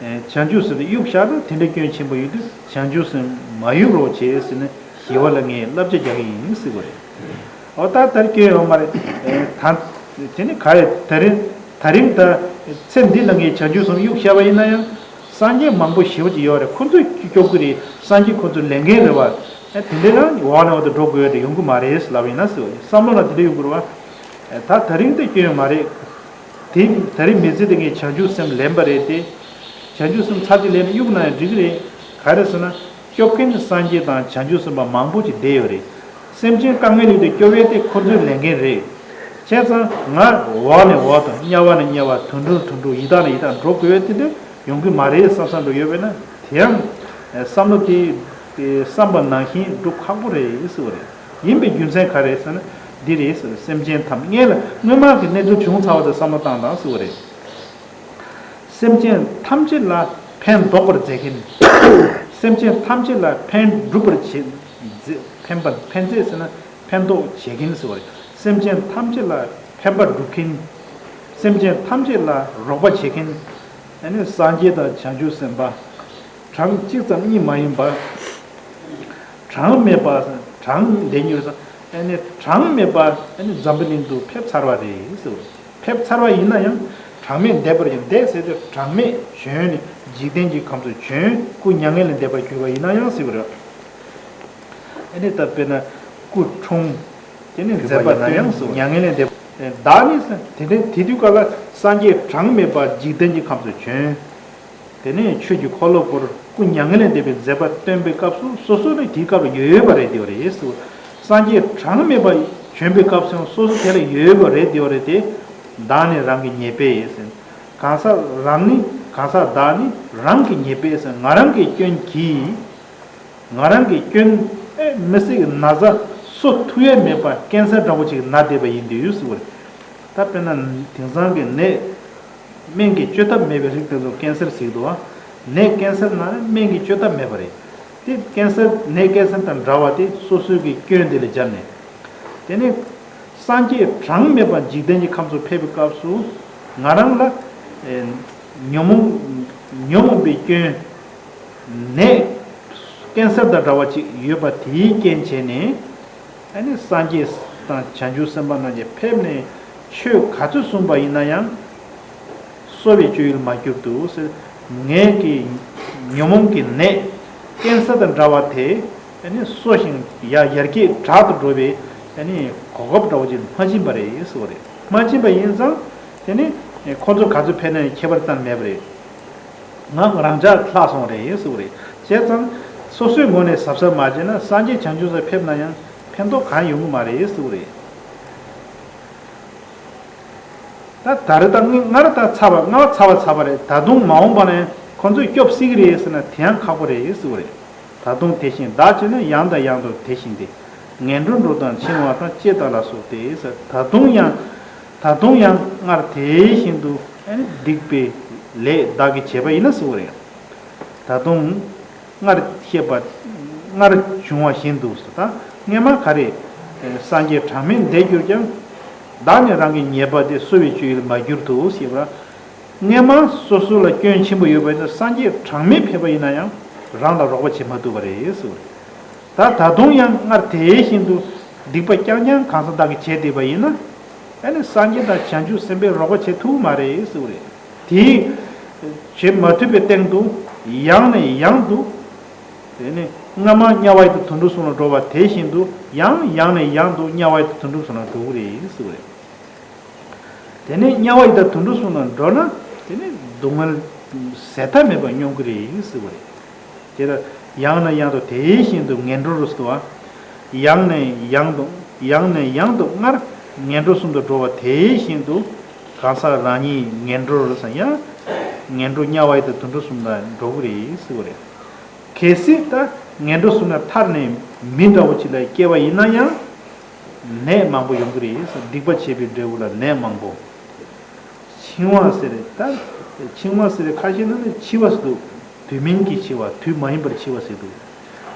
ཨེ་བྱང་ཆུབ་སེམས་དེ་གཡུག་བཞག་ན་དེ་འདྲའི་སྐྱོན་ཆེན་པོ་ཡིན་དུས། བྱང་ཆུབ་སེམས་མ་གཡུག་རོགས་བྱེད་ཟེར་ནས་ཞི་བ་ལྷ་ངས་བསླབ་བྱ་རྒྱག་གི་ཡིན་ཟེར་བ་རེད། འོ་ད་ལྟར་སྐྱོན་ཡོད་མ་རེད། ཨེ་ད་དེ་ནི་ག་རེ། ད་རིང་ད་རིང་ད་ཚེ་འདི་ལ་ངས་བྱང་ཆུབ་སེམས་གཡུག་བཞག་པ་ཡིན་ན་ཡང་། སངས་རྒྱས་མང་པོ་ཞེ་པོ་ཅིག་ཡོད་རེད། ཁོ་ཚོས་སྐྱོབ་ཀྱི་རེད། སངས་རྒྱས་ཁོ་ཚོ་ལས་འགན་རེད་བ། ཨེ་དེ་འདྲའི་རང་འོག་ནས་འོག་ཏུ་འགྲོ་དགོས་ཡ་དེ་ཡོང་གི་མ་རེད་ལབ་ཡིན་ན་ཟེར་བ་ཡིན། བསམ་བློ་ལ་དེ་འདྲ་ཡོང་གི་རེད་བ། ཨེ་ད་ད་རིང་དེ་སྐྱོན་ཡོད་མ་རེད། དེ་ད་རིང་མི་ཚེ་དེ་ངས་བྱང་ཆུབ་སེམས་ལེན་པ་རེད་དེ། བྱང་ཆུབ་སེམས་ཚར་གཅིག་ལེན་ནས་གཡུག་ན་ཡང་འགྲིག་གི་རེད། ག་རེ་ཟེར་ན། སྐྱོབ་མཁན་སངས་རྒྱས་དང་བྱང་ཆུབ་སེམས་དཔའ་མང་པོ་ཅིག་བསྡད་ཡོད་རེད། སེམས་ཅན་དཀའ་ངལ་ཡོད་དུས་སྐྱོབ་ཡས་དེ་ཁོ་ཚོའི་ལས་འགན་རེད། བྱས་ཙང་ང་འོག་ནས་འོག་ཏུ། དམྱལ་བ་ནས་དམྱལ་བ། དུད་འགྲོ་ནས་དུད་འགྲོ། ཡི་དྭགས་ནས་ཡི་དྭགས་འགྲོ་དགོས་ཡས་དེ་འདྲ་ཡོང་གི་མ་རེད་བསམ་བསམ་འགྲོ་ཡོད་པས་ན། དེ་ཡང་བསམ་བློ་དེ་བསམ་པ་ནང་བཞིན་སྒྲུབ་ཁག་པོ་རེད་ཟེར་བ་རེད། ཡིན་པའི་རྒྱུ་མཚན་ག་རེ་ཟེར་ན། འདི་རེད་ཟེར། སེམས་ཅན་ཐམས། སྔོན་ལ་སྔོན་མ་གི་གནས་ཚུལ་བྱུང་ཚར་བ་དེ་བསམ་བློ་བཏང་དང་ཟེར་བ་རེད། སེམས་ཅན་ཐམས་ཅད་ལ་ཕན་འདོགས་པར་མཛད་མཁན། སེམས་ཅན་ཐམས་ཅད་ལ་ཕན་སྒྲུབ་པར་བྱེད། མཛད། ཕན་པ། ཕན་མཛད་ཟེར་ན་ཕན་འདོགས་བྱེད་མཁན་ཟེར་བ་རེད། སེམས་ཅན་ཐམས་ཅད་ལ་ཕན་པ་སྒྲུབ་མཁན། སེམས་ཅན་ཐམས་ཅད་ལ་རོགས་པ་བྱེད་མཁན། ཨ་ནི་སངས་རྒྱས་དང་བྱང་ཆུབ་སེམས་དཔའ། གྲངས་གཅིག་ཙམ་གཉིས་མ་ཡིན་པ། གྲངས་མེད་པ། གྲངས་འདས་མྱོང་ས། ཨ་ནི་གྲངས་མེད་པ་ཨ་ནི་འཛམ་བུ་གླིང་དུ་ཕེབས་ཚར་བ་རེད་ཟེར་བ་རེད། ཕེབས་ཚར་བ་ཡིན་ན་ཡང་གྲངས་མེད་འདས་པར་ཡང་། འདས་ཟེར་དུས་གྲངས་མེད་བྱོན་ནས་འཇིག་རྟེན་གྱི་ཁམས་སུ་བྱོན། སྐུ་མྱ་ངན་ལས་འདས་པར་གྱུར་པ་ཡིན་ན་ཡང་ཟེར་བ་རེད། ཨ་ནི་ད་དཔེར་ན་སྐུ་འཁྲུངས། དེ་ནས་མཛད་པ་སྟོན་མྱ་ངན་ལས་འདས། བདག་ནི་དེ་དེ་དུས་སྐབས་ལ་སངས་རྒྱས་གྲངས་མེད་པ་འཇིག་རྟེན་གྱི་ཁམས་སུ་བྱོན། དེ་ནས་ཆོས་ཀྱི་འཁོར་ལོ་བསྐོར། སྐུ་མྱ་ངན་ལས་འདས་པའི་མཛད་པ་སྟོན་པའི་སྐབས་སུ་སོ་སོ་ལ་དེའི་སྐབས་ལ་ཡོད་པ་རེད་དེ་བ་རེད་ཟེར། སངས་རྒྱས་གྲངས་མེད་པ་བྱོན་པའི་སྐབས་སུ་ཡང་སོ་སོ་དེ་ལ་ཡོད་པ་རེད་དེ་བ་རེད་དེ། བདག་ནི་རང་གི་ཉེས་པས་ཡིན་ཟེར། གང་ཟག་རང་ནི་གང་ཟག་བདག་ནི་རང་གི་ཉེས་པས་ཟེར། ང་རང་གི་སྐྱོན་གྱིས། ང་རང་གི་སྐྱོན་ཨེ་མི་སྲིད་ཀྱི་ན་ཚ་གསོ་ཐུབ་ཡས་མེད་པ་ཀན་སར་འདྲ་བོ་ཅིག་ན་བསྡད་པ་ཡིན་དུས་ཟེར་བ་རེད། ད་དཔེར་ན་དེང་སང་གི་ནད། སྨན་གྱིས་བཅོས་ཐབས་མེད་པའི་རིགས་དེ་ཚོ་ཀན་སར་ཟེར་གྱི་འདུག་བ། ནད་ཀན་སར་ན་ནི་སྨན་གྱིས་བཅོས་ཐབས་མེད་པ་རེད། དེ་ཀན་སར་ནད་ཀན་སར་དང་འདྲ་བ་དེ་སོ་སོའི་གི་སྐྱོན་དེ་ལ་སྦྱར་ནས། དེ་ནས་སངས་རྒྱས་གྲངས་མེད་པ་འཇིག་རྟེན་གྱི་ཁམས་སུ་ཕེབས་པའི་སྐབས་སུ་ང་རང་ལ་ཨེ་ཉོན་མོངས་ཉོན་མོངས་པའི་སྐྱོན་ནད་ཀན་སར་དང་འདྲ་བ་ཅིག་ཡོད་པ་དེའི་རྐྱེན་བྱས་ནས། ཨ་ནི་སངས་རྒྱས་དང་བྱང་ཆུབ་སེམས་དཔའ་རྣམས་ཀྱིས་ཕེབས་ནས་ཆོས་ག་ཚོད་གསུངས་པ་ཡིན་ན་ཡང་། གསོ་བའི་སྤྱོད་ཡུལ་མ་གྱུར་ཏོ་ཟེར། ངེད་ཀྱི་ཉོན་མོངས་ཀྱི་ནད་ཀན་སར་དང་འདྲ་བ་དེ་ཨ་ནི་གསོ་ཞིང་ཡར་ཡར་རྒྱས་དྲག་ཏུ་འགྲོ་བའི་ཨ་ནི་གོ་སྐབས་འདྲ་བོ་ཅིག་མ་སྦྱིན་པ་རེད་ཟེར་བ་རེད། མ་སྦྱིན་པ་ཡིན་ཙང་དེ་ནི་ཁོ་ཚོ་ག་ཚོད་ཕེབས་ན་ཡང་ཁྱད་པར་ཙམ་མེད་པ་རེད། ང་རང་ཅག་ལྷག་སོང་རེད་ཟེར་བ་རེད། བྱས་ཙང་སོ་སོའི་ངོས་ནས་གཟབ་གཟབ་མ་བྱས་ན་སངས་རྒྱས་བྱང་ཆུབ་སེམས་དཔའ་ཕེབས་ན་ཡང་ཕན་ཐོགས་གང་ཡོང་གི་མ་རེད་ཟེར་བ་རེད། ད་ད་རེས་ད་ང་སྔར་ད་ཚར་བ་སྔར་ཚར་བ་ཚར་བ་རེད། ད་དུང་མ་འོངས་པ་ནས་ཁོ་ཚོས་སྐྱོབ་སྲིད་ཀྱི་རེད་ཟེར་ན་དེ་ཡང་ཁག་པོ་རེད་ཟེར་བ་རེད། ད་དུང་དེ་བཞིན་བདག་བྱས་ན་ཡང་དང་ཡང་དུ་དེ་བཞིན་ཏེ། ངན་འགྲོར་འགྲོ་དང་འཆིང་བ་དང་ཅེས་བདག་ལ་སོགས་ཏེ་ཟེར། ད་དུང་ཡང་ད་དུང་ཡང་སྔར་དེ་བཞིན་དུ་ཨ་ནི་སྡིག་པའི་ལས་བདག་གིས་བྱས་པ་ཡིན་ན་ཟེར་བ་རེད། ད་དུང་སྔར་བཤད་པ་སྔར་བྱུང་བ་བཞིན་དུ་ཟེར། ད་སྔས་མ་ག་རེ་སངས་རྒྱས་གྲངས་མེད་འདས་གྱུར་ཀྱང་། བདག་ནི་རང་གི་ཉེས་པ་དེ་གསོ་བའི་སྤྱོད་ཡུལ་མ་གྱུར་ཏོ་ཞེས་པ། སྔས་མ་སོ་སོ་ལ་སྐྱོན་ཆེན་པོ་ཡོད་པ་ཡིན་ན་སངས་རྒྱས་གྲངས་མེད་ཕེབས་པ་ཡིན་ན་ཡང་རང་ལ་རོགས་པ་བྱེད་མ་ཐུབ་པ་རེད་ཟེར་བ་རེད། ད་ད་དུང་ཡང་སྔར་དེ་བཞིན་དུ་སྡིག་པ་རྐྱང་རྐྱང་གང་ཟག་བདག་གིས་བྱས་བསྡད་པ་ཡིན་ན། ཨ་ནི་སངས་རྒྱས་དང་བྱང་ཆུབ་སེམས་དཔས་རོགས་པ་བྱེད་ཐུབ་མ་རེད་ཟེར་བ་རེད། དེས་བྱེད་མ་ཐུབ་པའི་སྟེང་དུ་ཡང་ནས་ཡང་དུ། དེ་ནི་སྔ་མ་དམྱལ་བ་ཡི་དྭགས་དུད་འགྲོ་གསུམ་ལ་འགྲོ་བ་དེ་བཞིན་དུ་ཡང་ཡང་ནས་ཡང་དུ་དམྱལ་བ་ཡི་དྭགས་དུད་འགྲོ་གསུམ་ལ་འགྲོ་གི་རེད་ཟེར་བ་རེད། དེ་ནས་དམྱལ་བ་ཡི་དྭགས་དུད་འགྲོ་གསུམ་ལ་འགྲོ་ན་དེ་ནི་སྡུག་བསྔལ་ཟད་མཐའ་མེད་པ་མྱོང་གི་རེད་ཟེར་བ་རེད། དེ་ལ་ཡང་ནས་ཡང་དུ་དེ་བཞིན་དུ་ངན་འགྲོར་ཟེར་བ། ཡང་ནས་ཡང་དུ་ཡང་ནས་ཡང་དུ་སྔར་ངན་འགྲོ་གསུམ་དུ་འགྲོ་བ་དེ་བཞིན་དུ་གང་ཟག་རང་ཉིད་ངན་འགྲོར་ཟེར་ཡང་ངན་འགྲོ་དམྱལ་བ་ཡི་དྭགས་དུད་འགྲོ་གསུམ་ལ་འགྲོ་གི་རེད་ཟེར་བ་རེད། གལ་སྲིད་ད་ངན་འགྲོ་གསུམ་ལས་ཐར་ནས་མི་འདྲ་བོ་ཅིག་ལ་སྐྱེ་བ་ཡིན་ན་ཡང་ནད་མང་པོ་ཡོང་གི་རེད། སྡིག་པ་བྱས་པའི་འབྲས་བུ་ལ་ནད་མང་པོ། འཆིང་བ་ཟེར་ད། འཆིང་བ་ཟེར་ཁ་ཤས་ནང་ནས་འཆི་བ་ཟེར་འདུག་དུས་མིན་གྱི་འཆི་བ་དུས་མ་ཡིན་པར་འཆི་བ་ཟེར་འདུག་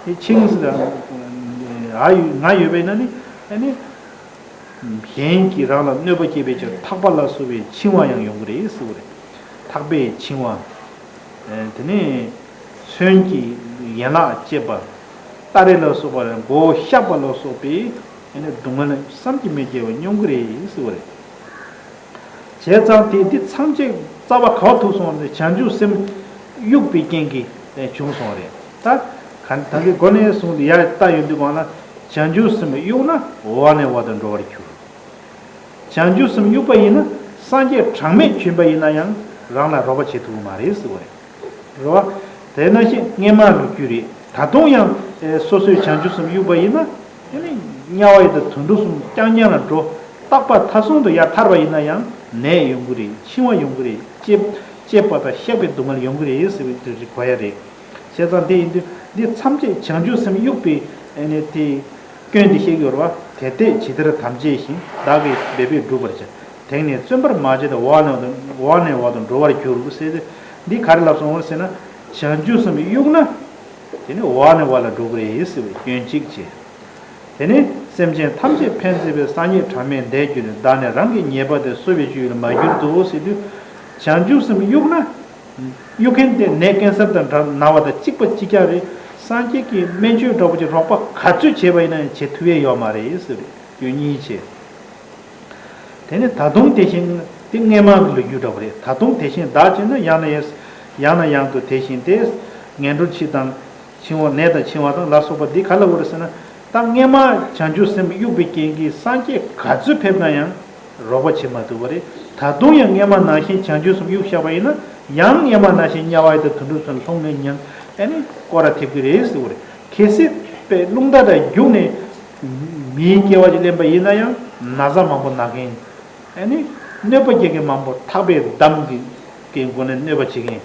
དེ་འཆིང་ཟེར་ཨ་ཡོད་ང་ཡོད་པས་ན་ནི་ཨ་ནི། གཞན་གྱིས་རང་ལ་གནོད་པ་བསྐྱལ་བའི་ཕྱིར་ཐག་པ་ལ་སོགས་པའི་འཆིང་བ་ཡང་ཡོང་གི་རེད་ཟེར་བ་རེད། ཐག་པས་འཆིང་བ། དེ་ནས་མཚོན་གྱི་ཡན་ལག་བཅད་པ། སྟ་རེ་ལ་སོགས་པ་ལ་མགོ་བོ་གཤགས་པ་ལ་སོགས་པའི་སྡུག་བསྔལ་བསམ་གྱིས་མི་ཁྱབ་པ་མྱོང་གི་རེད་ཟེར་བ་རེད། བྱས་ཙང་དེ་འདི་ཐམས་ཅད་རྩ་བ་ག་བ་ཐུག་སོང་རེད། བྱང་ཆུབ་སེམས་གཡུགས་པའི་རྐྱེན་གྱིས་བྱུང་སོང་རེད། ད་ག་ད་གི་སྒོ་ནས་བཟུང་སྟེ་ཡར་ལྟ་ཡོང་དུས་གང་ལ་བྱང་ཆུབ་སེམས་གཡུགས་ན་འོག་ནས་འོག་ཏུ་འགྲོ་བར་འགྱུར། བྱང་ཆུབ་སེམས་གཡུགས་པ་ཡིན་ན་སངས་རྒྱས་གྲངས་མེད་བྱོན་པ་ཡིན་ན་ཡང་རང་ལ་རོགས་པ་བྱེད་ཐུབ་ཀྱི་མ་རེད་ཟེར་བ་རེད། རེད་བ། དེ་ནང་བཞིན་སྔས་མ་ལོ་རྒྱུས་རེད། ད་དུང་ཡང་སོ་སོའི་བྱང་ཆུབ་སེམས་གཡུགས་པ་ཡིན་ན། དེ་ནི་དམྱལ་བ་ཡི་དྭགས་དུད་འགྲོ་གསུམ་རྐྱང་རྐྱང་ལ་འགྲོ། རྟག་པ་མཐའ་སྲུང་དུ་ཡར་ཐར་བ་ཡིན་ན་ཡང་ནད་ཡོང་གི་རེད། འཆིང་བ་ཡོང་གི་རེད། བཅད་བཅད་པ་དང་གཤགས་པའི་སྡུག་བསྔལ་ཡོང་གི་རེད་ཟེར་བའི་དེ་རིགས་གོ་ཡ་རེད། བྱས་ཙང་དེ་ཡིན་དུས་འདི་ཐམས་ཅད་བྱང་ཆུབ་སེམས་གཡུགས་པའི་ཨ་ནི་དེ་སྐྱོན་དེ་བཤད་ཀྱི་ཡོད་རེད་བ། དེ་ལྟས་ཇི་ལྟར་དམ་བཅས་ཤིང་བདག་གིས་འབད་པས་བསྒྲུབ་པར་བྱ། དེང་ནས་བརྩོན་པར་མ་བྱས་ཏེ་འོག་ནས་འོག་ཏུ་འགྲོ་བར་འགྱུར་ཟེར་ཏེ། འདི་ག་རེ་ལབ་སོང་ཟེར་ན། བྱང་ཆུབ་སེམས་གཡུགས་ན། དེ་ནི་འོག་ནས་འོག་ལ་འགྲོ་གི་རེད་ཟེར་བའི་སྐྱོན་གཅིག་བྱས། དེ་ནི་སེམས་ཅན་ཐམས་ཅད་ཕན་མཛད་པའི་སངས་རྒྱས་གྲངས་མེད་འདས་གྱུར་ནས། བདག་ནི་རང་གི་ཉེས་པ་དེ་གསོ་བའི་སྤྱོད་ཡུལ་མ་གྱུར་ཏོ་ཟེར་དུས། བྱང་ཆུབ་སེམས་གཡུགས་ན། གཡུག་མཁན་དེ་ནད་ཀན་སར་དང་འདྲ་ན་བ་དང་གཅིག་པ་གཅིག་རྐྱང་རེད། སངས་རྒྱས་ཀྱིས་སྨན་བཅོས་འདྲ་པོ་ཅིག་རོགས་པ་ག་ཚོད་བྱས་པ་ཡིན་ན་ཡང་བྱེད་ཐུབ་ཡས་ཡོད་མ་རེད་ཟེར་བའི་སྐྱོན་གཉིས་བྱས། དེ་ནི་ད་དུང་དེ་བཞིན་དེ་སྔས་མ་གི་ལོ་རྒྱུས་འདྲ་པོ་རེད། ད་དུང་དེ་བཞིན་བདག་བྱས་ན་ཡང་ན་ཡང་ཡང་ན་ཡང་དུ་དེ་བཞིན་ཏེ། ངན་འགྲོར་འཆི་དང་འཆིང་བ་ནད་དང་འཆིང་བ་དང་ལ་སོགས་པ་འདི་ག་ལ་འོ་རེད་ཟེར་ན། ད་སྔས་མ་བྱང་ཆུབ་སེམས་གཡུགས་པའི་རྐྱེན་གྱིས་སངས་རྒྱས་ག་ཚོད་ཕེབས་ན་ཡང་རོགས་པ་བྱེད་མ་ཐུབ་པ་རེད། ད་དུང་ཡང་སྔས་མ་ནང་བཞིན་བྱང་ཆུབ་སེམས་གཡུགས་བཞག་པ་ཡིན་ན་ཡང་སྔས་མ་ནང་བཞིན་དམྱལ་བ་ཡི་དྭགས་དུད་འགྲོ་ཚོ་ལྷུང་ནས་ཉམས་ཨ་ནི་སྐོར་ར་ཐེབས་ཀྱི་རེད་ཟེར་བ་རེད། གལ་སྲིད་པའི་རླུང་རྟ་ར་རྒྱུགས་ནས་མིའི་སྐྱེ་བ་ཅིག་ལེན་པ་ཡིན་ན་ཡང་ན་ཚ་མང་པོ་ན་མཁན། ཨ་ནི་གནོད་པ་སྐྱེལ་མཁན་མང་པོ། ཐག་པས་བསྡམས་ཀྱི་ཀྱི་སྒོ་ནས་གནོད་པ་བྱེད་མཁན།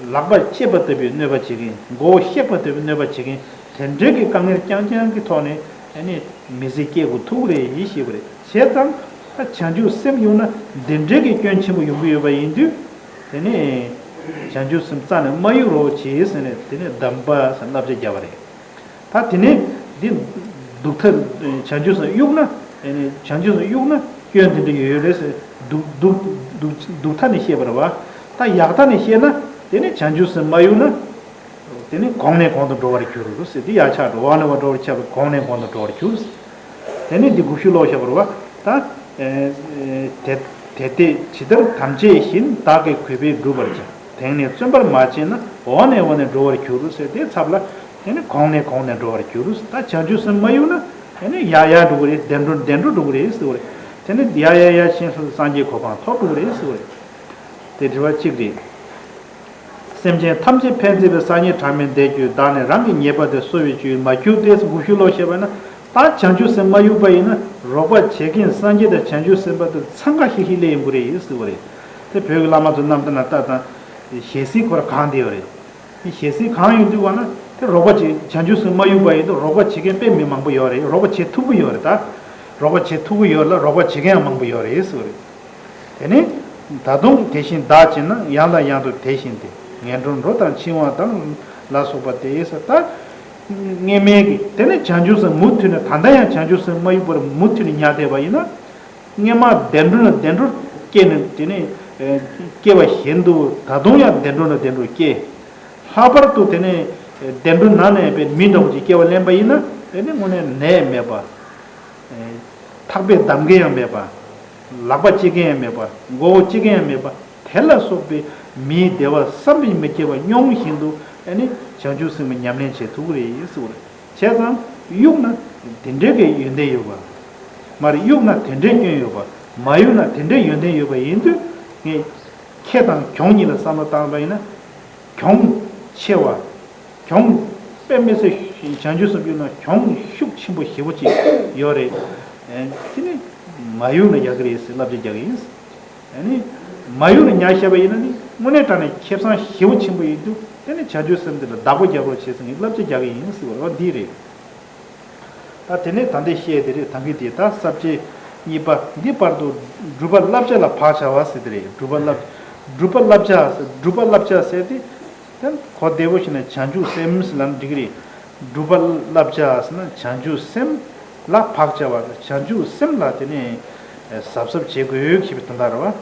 ལག་པ་བཅད་པ་ལྟ་བུའི་གནོད་པ་བྱེད་མཁན། མགོ་བོ་གཤེགས་པ་ལྟ་བུའི་གནོད་པ་བྱེད་མཁན། དེ་འདྲའི་གི་དཀའ་ངལ་རྐྱང་རྐྱང་གི་ཐོག་ནས་ཨ་ནི་མི་ཚེ་སྐྱེལ་དགོས་ཐུག་རེད་ཞེས་པ་རེད། བྱས་ཙང་ད་བྱང་ཆུབ་སེམས་གཡུགས་ན་འདི་འདྲའི་གི་སྐྱོན་ཆེན་པོ་ཡོང་གི་ཡོད་པ་ཡིན་དུས། དེ་ནས་བྱང་ཆུབ་སེམས་རྩ་ནས་མ་གཡུག་རོགས་བྱེད་ཟེར་ནས་དེ་ནས་གདམས་པ་ཟེར་བསླབ་བྱ་བརྒྱབ་པ་རེད། ད་དེ་ནས་འདི་སྡུག་ཐ་བྱང་ཆུབ་སེམས་གཡུག་ན། ཨེ་ནས་བྱང་ཆུབ་སེམས་གཡུག་ན་སྐྱོན་འདི་འདྲ་ཡོད་ཡོད་རེད་ཟེར། སྡུག་སྡུག་སྡུག་སྡུག་ཐ་ནས་བཤད་པ་རེད་བ། ད་ཡག་ཐ་ནས་བཤད་ན་དེ་ནས་བྱང་ཆུབ་སེམས་མ་གཡུག་ན། དེ་ནས་གོང་ནས་གོང་དུ་འགྲོ་བར་འགྱུར་ཟེར། དེ་ཡག་ཆགས་འགྲོ། འོག་ནས་འོག་འགྲོ་བར་ཆགས་པས་གོང་ནས་གོང་དུ་འགྲོ་བར་འགྱུར་ཟེར། དེ་ནས་འདི་དགུ་བཤུས་ཀློག་བཞག་པ་རེད་བ། ད་ཨེ་ཨེ་དེ་དེ་སྟེ་ཇི་ལྟར་དམ་བཅས་བཞིན། བདག་གིས་གུས་པས་བསྒྲུབ་པར་བྱ། དེང་ནས་བརྩོན་པར་མ་བྱས་ན། འོག་ནས་འོག་ནས་འགྲོ་བར་འགྱུར་ཟེར། དེའི་ཚབ་ལ་དེ་ནི་གོང་ནས་གོང་ནས་འགྲོ་བར་འགྱུར། ད་བྱང་ཆུབ་སེམས་མ་གཡུག་ན་དེ་ནི་ཡར་ཡར་འགྲོ་གི་རེད། བདེ་འགྲོ་བདེ་འགྲོ་འགྲོ་གི་རེད་ཟེར་བ་རེད། དེ་ནི་ཡར་ཡར་ཡར་ཕྱིན་སོང་སངས་རྒྱས་གོ་འཕང་ཐོབ་འགྲོ་གི་རེད་ཟེར་བ་རེད། དེ་དྲི་བ་གཅིག་རེད། སེམས་ཅན་ཐམས་ཅད་ཕན་མཛད་པའི། སངས་རྒྱས་གྲངས་མེད་འདས་གྱུར་བདག་ནི་རང་གི་ཉེས་པ་དེ། གསོ་བའི་བཅུད་མ་གྱུར་ཏེ། དགུ་བཤུས་ཀློག་བཤད་པ་ན། ད་བྱང་ཆུབ་སེམས་མ་གཡུག་པ་ཡིན་ན་རོགས་པ་བྱེད་མཁན་སངས་རྒྱས་དང་བྱང་ཆུབ་སེམས་དཔའ་དེ་འཚང་ཁ་ཤིག་ཤིག་སླེབས་ཡོང་གི་རེད་ཟེར་བ་རེད། དེ་བོད་ཀྱི་བླ་མ་ཚོ་རྣམ་ཐར་ན་ལྟ་དང་། ཞལ་གཟིགས་ཁོ་ར་གང་བསྡད་ཡོད་རེད། ཞལ་གཟིགས་གང་ཡོང་དུས་བ་ན་དེ་རོགས་པ་བྱེད། བྱང་ཆུབ་སེམས་མ་གཡུག་པ་ཡིན་དུས་རོགས་པ་བྱེད་མཁན་དཔེ་མི་མང་པོ་ཡོད་རེད། རོགས་པ་བྱེད་ཐུབ་ཀྱི་ཡོད་རེད། ད་རོགས་པ་བྱེད་ཐུབ་ཀྱི་ཡོད་ལ་རོགས་པ་བྱེད་མཁན་ཡང་མང་པོ་ཡོད་རེད་ཟེར་བ་རེད། དེ་ནས་ད་དུང་དེ་བཞིན་བདག་བྱེད་ན། ཡང་དང་ཡང་དུ་དེ་བཞིན་ཏེ། ངན་འགྲོར་འགྲོ་དང་འཆིང་བ་དང་། ལ་སོགས་པ་སྟེ་ཟེར། ད་སྔས་མའི་གི་དེ་ནས་བྱང་ཆུབ་སེམས་མུ་མཐུད་ནས་ད་ལྟ་ཡང་བྱང་ཆུབ་སེམས་མ་གཡུག་པར་མུ་མཐུད་ནས་ཉར་བསྡད་པ་ཡིན་ན། སྔས་མ་བདེ་འགྲོ་ནས་བདེ་འགྲོར་སྐྱེས་ནས་དེ་ནས་ཨེ་སྐྱེ་བ་བཞིན་དུ་ད་དུང་ཡང་བདེ་འགྲོ་ནས་བདེ་འགྲོར་སྐྱེ། ལྷག་པར་དུ་དེ་ནས་བདེ་འགྲོ་ནང་ནས་དཔེ་མི་འདྲ་བོ་ཅིག་སྐྱེ་བ་ལེན་པ་ཡིན་ན། དེ་ནས་དངོས་གནས་ནད་མེད་པ། ཐག་པས་བསྡམ་མཁན་ཡང་མེད་པ། ལག་པ་གཅིག་མཁན་ཡང་མེད་པ། མགོ་བོ་གཅིག་མཁན་ཡང་མེད་པ། དེ་ལ་སོགས་པའི་མིའི་བདེ་བ་བསམ་གྱིས་མི་ཁྱབ་པ་མྱོང་བཞིན་དུ་ཨ་ནི་བྱང་ཆུབ་སེམས་ཉམས་ལེན་བྱེད་ཐུབ་ཀྱི་རེད་ཟེར་བ་རེད། བྱས་ཙང་གཡུག་ན་དེ་འདྲའི་གི་ཡོན་ཏན་ཡོད་པ། མ་རེད། གཡུག་ན་དེ་འདྲའི་སྐྱོན་ཡོད་པ། མ་གཡུག་ན་དེ་འདྲའི་ཡོན་ཏན་ཡོད་པ་ཡིན་དུས། ངས་ཁེ་དང་གྱོང་གཉིས་ལ་བསམ་བློ་བཏང་པ་ཡིན་ན། གྱོང་ཆེ་བ། གྱོང་དཔེ་མི་སྲིད། བྱང་ཆུབ་སེམས་གཡུག་ན་གྱོང་ཤུགས་ཆེན་པོ་ཞེ་པོ་ཅིག་ཡོད་རེད། ཨེ་དེ་ནི་མ་གཡུག་ན་ཡག་གི་རེད་ཟེར་བསླབ་བྱ་རྒྱག་གི་ཡིན། ཨ་ནི་མ་གཡུག་ན་ཉར་བཞག་པ་ཡིན་ན་ནི་དངོས་གནས་དྲང་གནས་ཁེ་བཟང་ཞེ་པོ་ཆེན་པོ་ཡིན་དུས། དེ་ནི་བྱང་ཆུབ་སེམས་དེ་ལ་བདག་པོ་རྒྱག་རོགས་བྱེད་ཟེར་ངས་བསླབ་བྱ་རྒྱག་གི་ཡིན་ཟེར་བ་འོ་འདི་རེད། ད་དེ་ནས་ད་ལྟའི་བཤད་དེ་རེད། ད་གིན་དེ་ད་ས་བཅད་གཉིས་པ་འདི་བར་དུ་སྒྲུབ་པ་བསླབ་བྱ་ལ་བག་བྱ་བ་ཟེར་དེ་རེད། སྒྲུབ་པ་བསླབ། སྒྲུབ་པ་བསླབ་བྱ་ཟེར། སྒྲུབ་པ་བསླབ་བྱ་ཟེར་དེ། དེ་གོ་བདེ་པོ་ཞིག་ན་བྱང་ཆུབ་སེམས་ཟེར་ལབ་ན་འགྲིག་གི་རེད། སྒྲུབ་པ་བསླབ་བྱ་ཟེར་ན་བྱང་ཆུབ་སེམས་ལ་བག་བྱ་བ། བྱང་ཆུབ་སེམས་ལ་དེ་ནས་གཟབ་གཟབ་བྱེད་དགོས་ཞེས་པའི་དོན་དག་རེད་བ།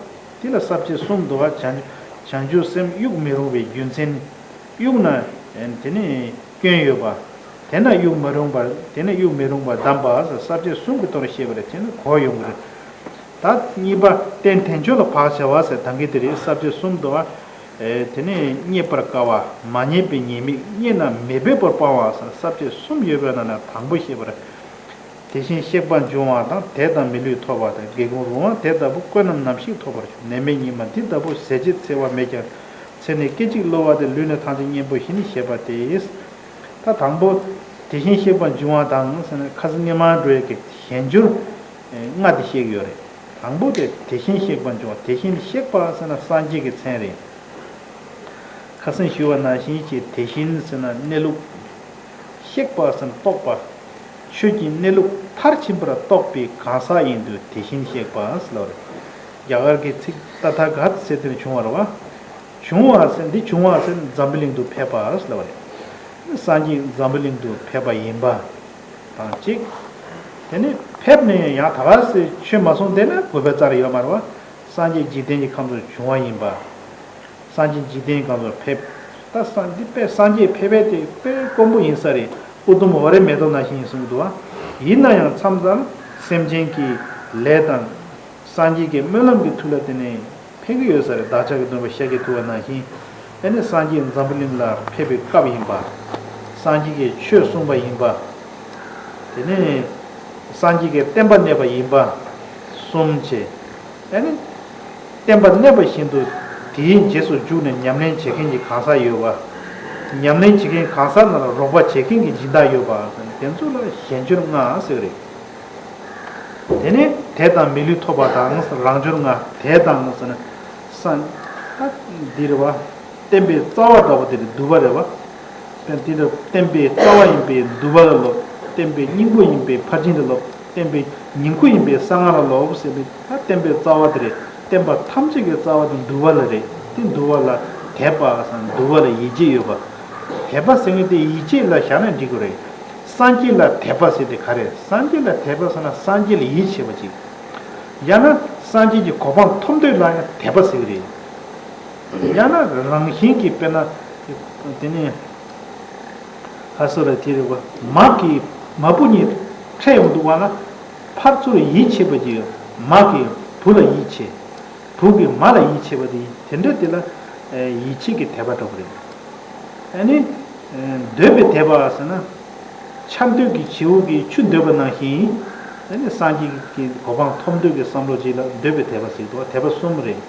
དེ་ལ་ས་བཅད་གསུམ་འདུག་བ། བྱང་བྱང་ཆུབ་སེམས་གཡུག་མི་རུང་བའི་རྒྱུ་མཚན། གཡུག་ན་དེ་ནས་སྐྱོན་ཡོད་པ། དེ་ན་གཡུག་མ་རུང་བར། དེ་ན་གཡུག་མི་རུང་བར་གདམས་པ་ཟེར་ས་བཅད་གསུམ་གྱི་ཐོག་ནས་བཤད་པ་རེད། དེ་ནི་གོ་ཡོང་གི་རེད། ད་གཉིས་པ་རྟེན་དལ་འབྱོར་ལ་བག་བྱ་བ་ཟེར་ད་གིན་དེ་རེད། ས་བཅད་གསུམ་འདུག་བ། ཨེ་དེ་ནས་རྙེད་པར་དཀའ་བ། མ་རྙེད་པའི་ཉེས་དམིགས། རྙེད་ན་མི་འབོད་པར་སྤང་བ་ཟེར་ས་བཅད་གསུམ་ཡོད་པའི་ནང་ནས་དང་པོ་བཤད་པ་རེད། དེ་བཞིན་གཤེགས་པ་འབྱུང་བ་དང་། དད་དང་མི་ལུས་ཐོབ་པ་དང་། རྒྱལ་ཀུན་རུང་བ་དེ་ལྟ་བུ། བཀོད་རྣམས་ནམ་ཞིག་ཐོབ་པར་འགྱུར། ནད་མེད་ཉི་མ་འདི་ལྟ་བུ། ཟས་བཅད་འཚེ་བ་མེད་ཀྱང་། ཚེ་ནི་སྐད་ཅིག་གློ་བ་དེ། ལུས་ནི་ཐམས་ཅད་གཉེན་པོ་བཞིན། ཞེས་པ་སྟེ། ད་དང་པོ་དེ་བཞིན་གཤེགས་པ་འབྱུང་བ་དང་ཟེར་ན་ཁ་སང་སྔོན་མ་འགྲོ་ཡས་ཀྱི་དལ་འབྱོར་ལྔ་དེ་བཤད་ཀྱི་ཡོད་རེད། དང་པོ་དེ་དེ་བཞིན་གཤེགས་པ་འབྱུང་བ། དེ་བཞིན་གཤེགས་པ་ཟེར་ན་སངས་རྒྱས་ཀྱི་མཚན་རེད། ཁ་སང་ཞུས་པ་ནང་བཞིན་གྱི་དེ་བཞིན་ཟེར་ན་གནས་ལུགས། གཤེགས་པ་ཟེར་ན་རྟོགས་པ། ཆོས་ཀྱི་གནས་ལུགས་མཐར་ཕྱིན་པར་རྟོགས་པའི་གང་ཟག་ཡིན་དུས་དེ་བཞིན་གཤེགས་པ་ཟེར་ལབ་རེད། རྒྱ་གར་གྱི་ཚིག་ཏ་ཐཱ་ག་ཏ་ཟེར་དེ་ནས་བྱུང་བ་རེད་བ། བྱུང་བ་ཟེར་འདི་བྱུང་བ་ཟེར་འཛམ་བུ་གླིང་དུ་ཕེབས་པ་ཟེར་ལབ་པ་རེད། སངས་རྒྱས་འཛམ་བུ་གླིང་དུ་ཕེབས་པ་ཡིན་པ་དང་གཅིག་དེ་ནས་ཕེབས་ནས་ཡང་ད་ག་སེ་ཆོས་མ་གསུངས་བསྡད་ན་དགོས་པ་རྩ་ར་ཡོད་མ་རེད་བ། སངས་རྒྱས་འཇིག་རྟེན་གྱི་ཁམས་སུ་བྱུང་བ་ཡིན་པ། སངས་རྒྱས་འཇིག་རྟེན་གྱི་ཁམས་སུ་ཕེབས། ད་སངས་འདི་དཔེ་སངས་རྒྱས་ཕེབས་པ་དེ་དཔེ་དཀོན་པོ་ཡིན་ས་རེད། ཨུ་དུམ་ཧོ་རའི་མེ་ཏོག་ནང་བཞིན་ཡིན་གསུངས་འདུག་བ། ཡིན་ན་ཡང་མཚམས་མཚམས་སེམས་ཅན་གྱི་ལས་དང་། སངས་རྒྱས་ཀྱི་སྨོན་ལམ་གྱི་མཐུ་ལ་བརྟེན་ནས་ཕེབས་ཀྱི་ཡོད་ས་རེད། བདག་ཅག་གི་སྟོན་པ་ཤཱཀྱ་ཐུབ་པ་ནང་བཞིན། ཨ་ནི་སངས་རྒྱས་འཛམ་བུ་གླིང་ལ་ཕེབས་པའི་སྐབས་ཡིན་པ། སངས་རྒྱས་ཀྱིས་ཆོས་གསུངས་པ་ཡིན་པ། དེ་ནས་སངས་རྒྱས་ཀྱི་བསྟན་པ་གནས་པ་ཡིན་པ་གསུམ་བྱས། ཨ་ནི་བསྟན་པ་གནས་པ་བཞིན་དུ་དེའི་རྗེས་སུ་འཇུག་ནས་ཉམས་ལེན་བྱེད་མཁན་གྱི་གང་ཟག་ཡོད་པ། ཉམས་ལེན་བྱེད་མཁན་གང་ཟག་རྣམས་ལ་རོགས་པ་བྱེད་མཁན་གྱི་སྦྱིན་བདག་ཡོད་པ། དེ་ཚོ་ལ་གཞན་སྦྱོར་ལྔ་ཟེར་བ་རེད། དེ་ནས་དད་དང་མི་ལུས་ཐོབ་པ་དང་རང་སྦྱོར་ལྔ། དད་དང་ཟེར་ན་སངས་ད་འདི་རེད་བ། བསྟན་པའི་རྩ་བ་འདྲ་པོ་དེ་རེད། འདུལ་བ་རེད་བ། དེ་འདི་ལ་བསྟན་པའི་རྩ་བ་ཡིན་པའི་འདུལ་བ་ལ་སློབ། བསྟན་པའི་སྙིང་པོ་ཡིན་པའི་ཕར་ཕྱིན་ལ་སློབ། བསྟན་པའི་ཉིང་ཁུ་ཡིན་པའི་གསང་སྔགས་ལ་སློབ་ཟེར་བའི་ད་བསྟན་པའི་རྩ་བ་དེ་རེད། བསྟན་པ་ཐམས་ཅད་ཀྱི་རྩ་བ་དེ་འདུལ་བ་ལ་རེད། དེ་འདུལ་བ་ལ་དད་པ་ཟེར་ན་འདུལ་བ་ལ་ཡིད་ཆེས་ཡོད་པ། དད་པ་ཟེར་མཁན་དེ་ཡིད་ཆེས་ལ་བཞག་ན་འགྲིག་གི་རེད། སངས་རྒྱས་ལ་དད་པ་ཟེར་དེ་ག་རེ། སངས་རྒྱས་ལ་དད་པ་ཟེར་ན་སངས་རྒྱས་ལ་ཡིད་ཆེས་པ་ཅིག་ཡང་ན་སངས་རྒྱས་ཀྱི་གོ་འཕང་ཐོབ་འདོད་ལ་ཡང་དད་པ་ཟེར་གི་རེད། ཡང་ན་རང་བཞིན་གྱིས་དཔེར་ན། དེ་ནས་ཧ་སོ་ར་དེ་རེད་བ། མ་གི་མ་བུ་གཉིས་འཕྲད་ཡོང་འདུག་པ་ན། ཕར་ཚུར་ཡིད་ཆེས་པ་ཅིག་ཡོད། མ་གིས་བུ་ལ་ཡིད་ཆེས། བུ་གིས་མ་ལ་ཡིད་ཆེས་པ་དེ་ཡིན། དེ་འདྲ་དེ་ལ་ཡིད་ཆེས་ཀྱི་དད་པ་འདྲ་པོ་རེད། ཨ་ནི་འདོད་པའི་དད་པ་ཟེར་ན། ཆར་འདོད་ཀྱི་བྱིའུ་གིས་ཆུ་འདོད་པ་ནང་བཞིན། ཨ་ནི་སངས་རྒྱས་ཀྱི་གོ་འཕང་ཐོབ་འདོད་ཀྱི་བསམ་བློ་ཅིག་ལ་འདོད་པའི་དད་པ་ཟེར་འདུག་དད་པ་གསུམ་རེད།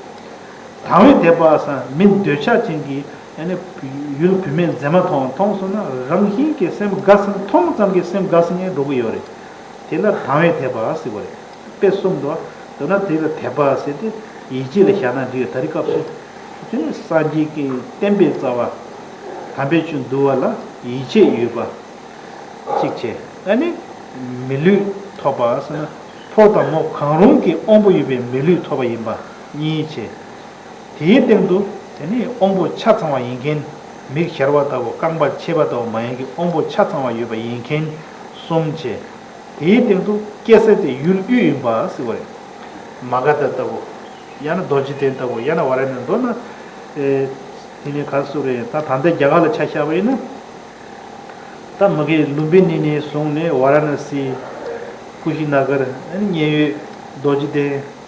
དང་བའི་དད་པ་ཟེར་ན་མི་འདོད་ཆགས་ཅན་གྱིས་ཨ་ནི་ཡུལ་བུད་མེད་མཛེས་མ་མཐོང་མཐོང་སོང་ན་རང་བཞིན་གྱིས་སེམས་དགའ་སེམས་མཐོང་ཙམ་གྱིས་སེམས་དགའ་སེམས་ངན་འགྲོ་གི་ཡོད་རེད། དེ་ལ་དང་བའི་དད་པ་ཟེར་བ་རེད། དཔེ་གསུམ་དུ། མདོར་ན་དེ་ལ་དད་པ་ཟེར་ཏེ་ཡིད་ཆེས་ལ་བཞག་ན་འགྲིག་ད་རེས་སྐབས་སུ། དེ་ནི་སངས་རྒྱས་ཀྱི་བསྟན་པའི་རྩ་བ། དམ་པའི་ཆོས་འདུལ་བ་ལ་ཡིད་ཆེས་ཡོད་པ། གཅིག་བྱས། ཨ་ནི་མི་ལུས་ཐོབ་པ་ཟེར་ན་ཕོ་དང་མོ་གང་རུང་གི་དབང་པོ་ཡོད་པའི་མི་ལུས་ཐོབ་པ་ཡིན་པ་གཉིས་བྱས། དེའི་སྟེང་དུ་དེ་ནི་དབང་པོ་ཆ་ཚང་བ་ཡིན་མཁན། མིག་ཞར་བ་ལྟ་བུ་རྐང་པ་ཕྱེད་པ་ལྟ་བུ་མ་ཡིན་གྱི་དབང་པོ་ཆ་ཚང་བ་ཡོད་པ་ཡིན་མཁན་གསུམ་བྱས། དེའི་སྟེང་དུ་སྐྱེ་ས་དེ་ཡུལ་དབུས་ཡིན་པ་ཟེར་བ་རེད། མ་ག་དྷ་ལྟ་བུ། ཡང་ན་རྡོ་རྗེ་གདན་ལྟ་བུ། ཡང་ན་ཝཱ་ར་ཎ་མདོར་ན། ཨེ། དེ་ནི་ག་རེ་ཟེར་རེད། ད་ད་ལྟ་རྒྱ་གར་ལ་ཆ་བཞག་པ་ཡིན་ན། ད་མ་གི་ལུམ་བི་ནི་ནས་བཟུང་ནས་ཝཱ་ར་ཎ་སི། ཀུ་ཤི་ན་གར། ཨ་ནི་མཉན་ཡོད། རྡོ་རྗེ་གདན།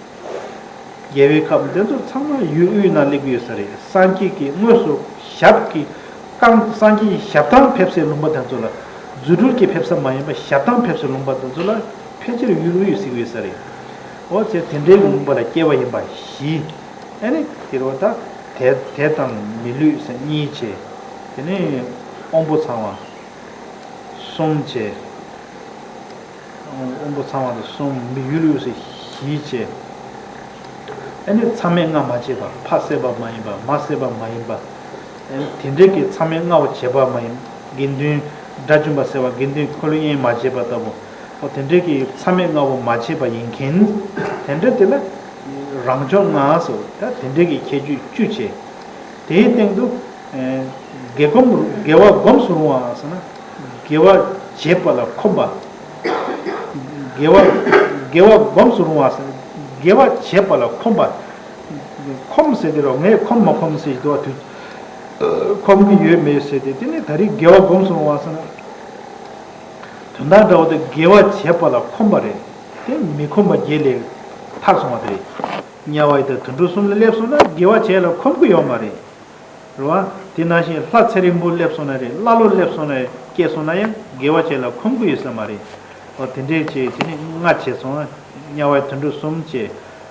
རྒྱལ་བའི་ཁབ་འདི་ཚོ་ཚང་མ་ཡུལ་དབུས་ན་སླེབས་ཀྱི་ཡོད་ས་རེད། སངས་རྒྱས་ཀྱི་དངོས་སུ་ཞབས་ཀྱི་རྐང་། སངས་རྒྱས་ཞབས་ཐང་ཕེབས་སའི་ལུང་པ་དེ་ཚོ་ལ། རྫུ་འཕྲུལ་གྱིས་ཕེབས་ས་མ་ཡིན་པ་ཞབས་ཐང་ཕེབས་སའི་ལུང་པ་དེ་ཚོ་ལ་ཕལ་ཆེར་ཡུལ་དབུས་ཟེར་གྱི་ཡོད་ས་རེད། འོ་ཚེ་དེ་འདྲའི་ལུང་པ་ལ་སྐྱེ་བ་ཡིན་པ་བཞི། ཨ་ནི་དེ་རུ་ད་དད་དད་དང་མི་ལུས་ཟེར་གཉིས་བྱས། དེ་ནས་དབང་པོ་ཚང་བ་གསུམ་བྱས། དབང་པོ་ཚང་བ་དང་གསུམ། མི་ཡུལ་ཡུལ་སྲིད་བཞི་བྱས། ཨ་ནི་མཚམས་མེད་ལྔ་མ་བྱས་པ། ཕ་བསད་པ་མ་ཡིན་པ། མ་བསད་པ་མ་ཡིན་པ། ཨ་ནི་དེ་འདྲའི་གི་མཚམས་མེད་ལྔ་བོ་བྱས་པ་མ་ཡིན། དགེ་འདུན་དགྲ་བཅོམ་པ་བསད་པ། དགེ་འདུན་འཁོར་ལོ་དབྱེན་མ་བྱས་པ་ལྟ་བུ། ཨོ་དེ་འདྲའི་གི་མཚམས་མེད་ལྔ་བོ་མ་བྱས་པ་ཡིན་མཁན། དེ་འདྲ་དེ་ལ་རང་སྦྱོར་ལྔ་ཟེར། ད་དེ་འདྲའི་གི་ཁྱད་ཆོས་བཅུ་བྱས། དེའི་སྟེང་དུ། ཨེ། དགེ་སྒོམ། དགེ་བ་སྒོམ་སུ་རུང་བ་ཟེར་ན། དགེ་བ་བྱེད་པ་ལ་ཁོམ་པ། དགེ་བ། དགེ་བ་སྒོམ་སུ་རུང་བ་ཟེར་ན། དགེ་བ་བྱེད་པ་ལ་ཁོམ་པ། ཁོམ་ཟེར་དེ་རོ། ངས་ཁོམ་མ་ཁོམ་ཟེར་དུས་ཁོམ་གྱི་ཡོད་མེད་ཟེར་ཏེ། དེ་ནི་ད་རེས་དགེ་བ་སྒོམ་སུ་རུང་བ་ཟེར་ན། དོན་དག་འདྲ་བོ་དེ་དགེ་བ་བྱེད་པ་ལ་ཁོམ་པ་རེད། དེ་མི་ཁོམ་པ་བརྒྱད་ལས་ཐར་སོང་བ་དེ་རེད། དམྱལ་བ་ཡི་དྭགས་དུད་འགྲོ་གསུམ་ལ་སླེབས་སོང་ན་དགེ་བ་བྱེད་ལ་ཁོམ་གྱི་ཡོད་མ་རེད། རེད་བ། དེ་ནང་བཞིན་ལྷ་ཚེ་རིང་པོ་སླེབས་སོང་ན་རེད། ཀླ་ཀློ་སླེབས་སོང་ན་རེད། སྐྱེས་སོང་ན་ཡང་དགེ་བ་བྱེད་ལ་ཁོམ་གྱི་ཡོད་ས་མ་རེད། འོ་དེ་འདྲས་བྱས་དེ་ནི་ལྔ་བྱས་སོང་། དམྱལ་བའི་དུད་འགྲོ་གསུམ་བྱས།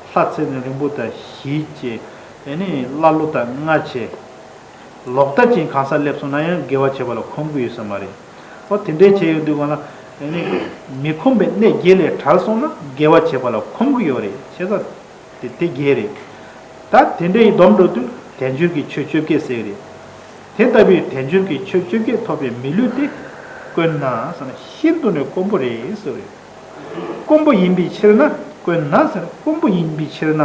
ལྷ་ཚེ་རིང་པོ་དང་བཞི་བྱས། དེ་ནི་ཀླ་ཀློ་དང་ལྔ་བྱས། ལོག་ལྟ་ཅན་གང་ཟག་སླེབས་སོང་ན་ཡང་དགེ་བ་བྱེད་པ་ལ་ཁོམ་གྱི་ཡོད་ས་མ་རེད། འོ་དེ་འདྲས་བྱས་ཡོང་དུས་གང་ལ་དེ་ནི་མི་ཁོམ་པའི་གནས་བརྒྱད་ལས་བྲལ་སོང་ན་དགེ་བ་བྱེད་པ་ལ་ཁོམ་གྱི་ཡོད་རེད། བྱས་ཙང་། དེ་དེ་བརྒྱད་རེད། ད་དེ་འདྲ་ཡི་སྡོམ་འགྲོ་དུས་དལ་འབྱོར་གྱི་ཆོས་བཅོ་བརྒྱད་ཟེར་གི་རེད། དེ་ལྟ་བུའི་དལ་འབྱོར་གྱི་ཆོས་བཅོ་བརྒྱད་ཐོབ་པའི་མི་ལུས་དེ་དཀོན་ན་ཟེར་ན་ཤིན་ཏུ་ནས་དཀོན་པོ་རེད་ཟེར་བ་རེད། དཀོན་པོ་ཡིན་པའི་ཕྱིར་ན་དཀོན་ན་ཟེར། དཀོན་པོ་ཡིན་པའི་ཕྱིར་ན་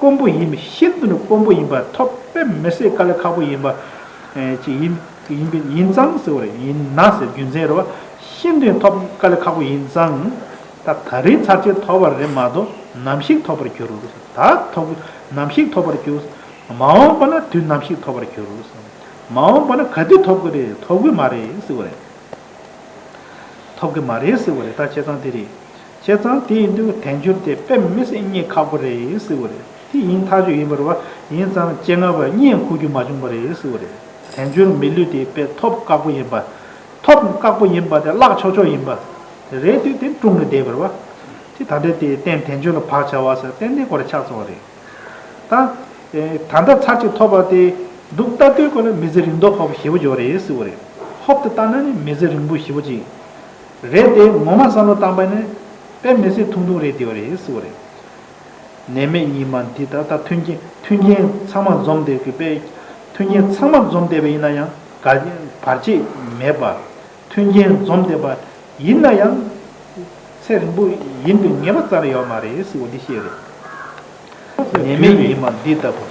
དཀོན་པོ་ཡིན། ཤིན་ཏུ་ནས་དཀོན་པོ་ཡིན་པ་ཐོབ་དཔེ་མི་སྲིད་དཀའ་ལས་ཁག་པོ་ཡིན་པ་ཅིག་ཡིན། ཡིན་པའི་ཡིན་ཙང་ཟེར་བ་རེད། ཡིན་ན་ཟེར་རྒྱུ་མཚན་རེད་བ། ཤིན་ཏུ་ཐོབ་དཀའ་ལས་ཁག་པོ་ཡིན་ཙང་། ད་ད་རེས་ཚར་གཅིག་ཐོབ་པ་རེད་མ་གཏོགས་ནམ་ཞིག་ཐོབ་པར་འགྱུར། ད་ཐོབ། ནམ་ཞིག་ཐོབ་པར་འགྱུར། མ་འོངས་པ་ན་དུས་ནམ་ཞིག་ཐོབ་པར་འགྱུར། མ་འོངས་པ་ན་ག་དུས་ཐོབ་ཀྱི་རེད། ཐོབ་ཀྱི་མ་རེད་ཟེར་བ་རེད། ཐོབ་ཀྱི་མ་རེད་ཟེར་བ་རེད། ད་བྱས་ཙང་དེ་རེད། བྱས་ཙང་དེ་ཡིན་དུས་དལ་འབྱོར་དེ་དཔེ་མི་སྲིད་རྙེད་ཁག་པོ་རེད་ཟེར་བ་རེད། དེ་ཡིན་ཐག་ཆོད་ཡིན་པ་རེད་བ། ཡིན་ཙང་སྤྱན་སྔ་བར་རྙེད་ཁུག་རྒྱུ་མ་བྱུང་བ་རེད་ཟེར་བ་རེད། དལ་འབྱོར་མི་ལུས་དེ་དཔེ་ཐོབ་དཀའ་པོ་ཡིན་པ། ཐོབ་དཀའ་པོ་ཡིན་པ་དེ་བརླག་ཆོག་ཆོག་ཡིན་པ། རེད་དུས་དེ་དཀྲུགས་ནས་བསྡད་པ་རེད་བ། དེ་ད་ལྟའི་དེ་རྟེན་དལ་འབྱོར་ལ་བག་བྱ་བ་ཟེར་ཏན་ཏན་ཁོ་རང་ཆགས་སོང་བ་རེད། ད། ཨེ། ད་ལྟ་ཚར་གཅིག་ཐོབ་པ་དེ་འདུག་ལྟ་དུས་ཁོ་ལ་མི་ཚེ་རིང་ཐུང་ཁག་པོ་ཞེ་པོ་ཅིག་རེད་ཟེར་བ་རེད། ཧོབ་ཏེ་བལྟས་ན་ནི་མི་ཚེ་རིང་པོ་ཞེ་པོ་ཅིག་རེད་དེ། ངོ་མ་བསམ་བློ་བཏང་པ་ནི་དཔེ་མི་སྲིད་ཐུང་ཐུང་རེད་དེ་བ་རེད་ཟེར་བ་རེད། ནད་མེད་ཉི་མ་འདི་ལྟ། ད་མཐུན་རྐྱེན་མཐུན་རྐྱེན་ཚང་མ་འཛོམས་བསྡད་ཀྱི་དཔེ། མཐུན་རྐྱེན་ཚང་མ་འཛོམས་བསྡད་པ་ཡིན་ན་ཡང་ག་བར་ཆད་མེད་པ། མཐུན་རྐྱེན་འཛོམས་བསྡད་པ་ཡིན་ན་ཡང་ཚེ་རིང་པོ་ཡིན་པའི་ངེས་པ་རྩ་ལ་ཡོད་མ་རེད་ཟེར་བ་འདི་བཤད་རེད། ནད་མེད་ཉི་མ་འདི་ལྟ་བུ།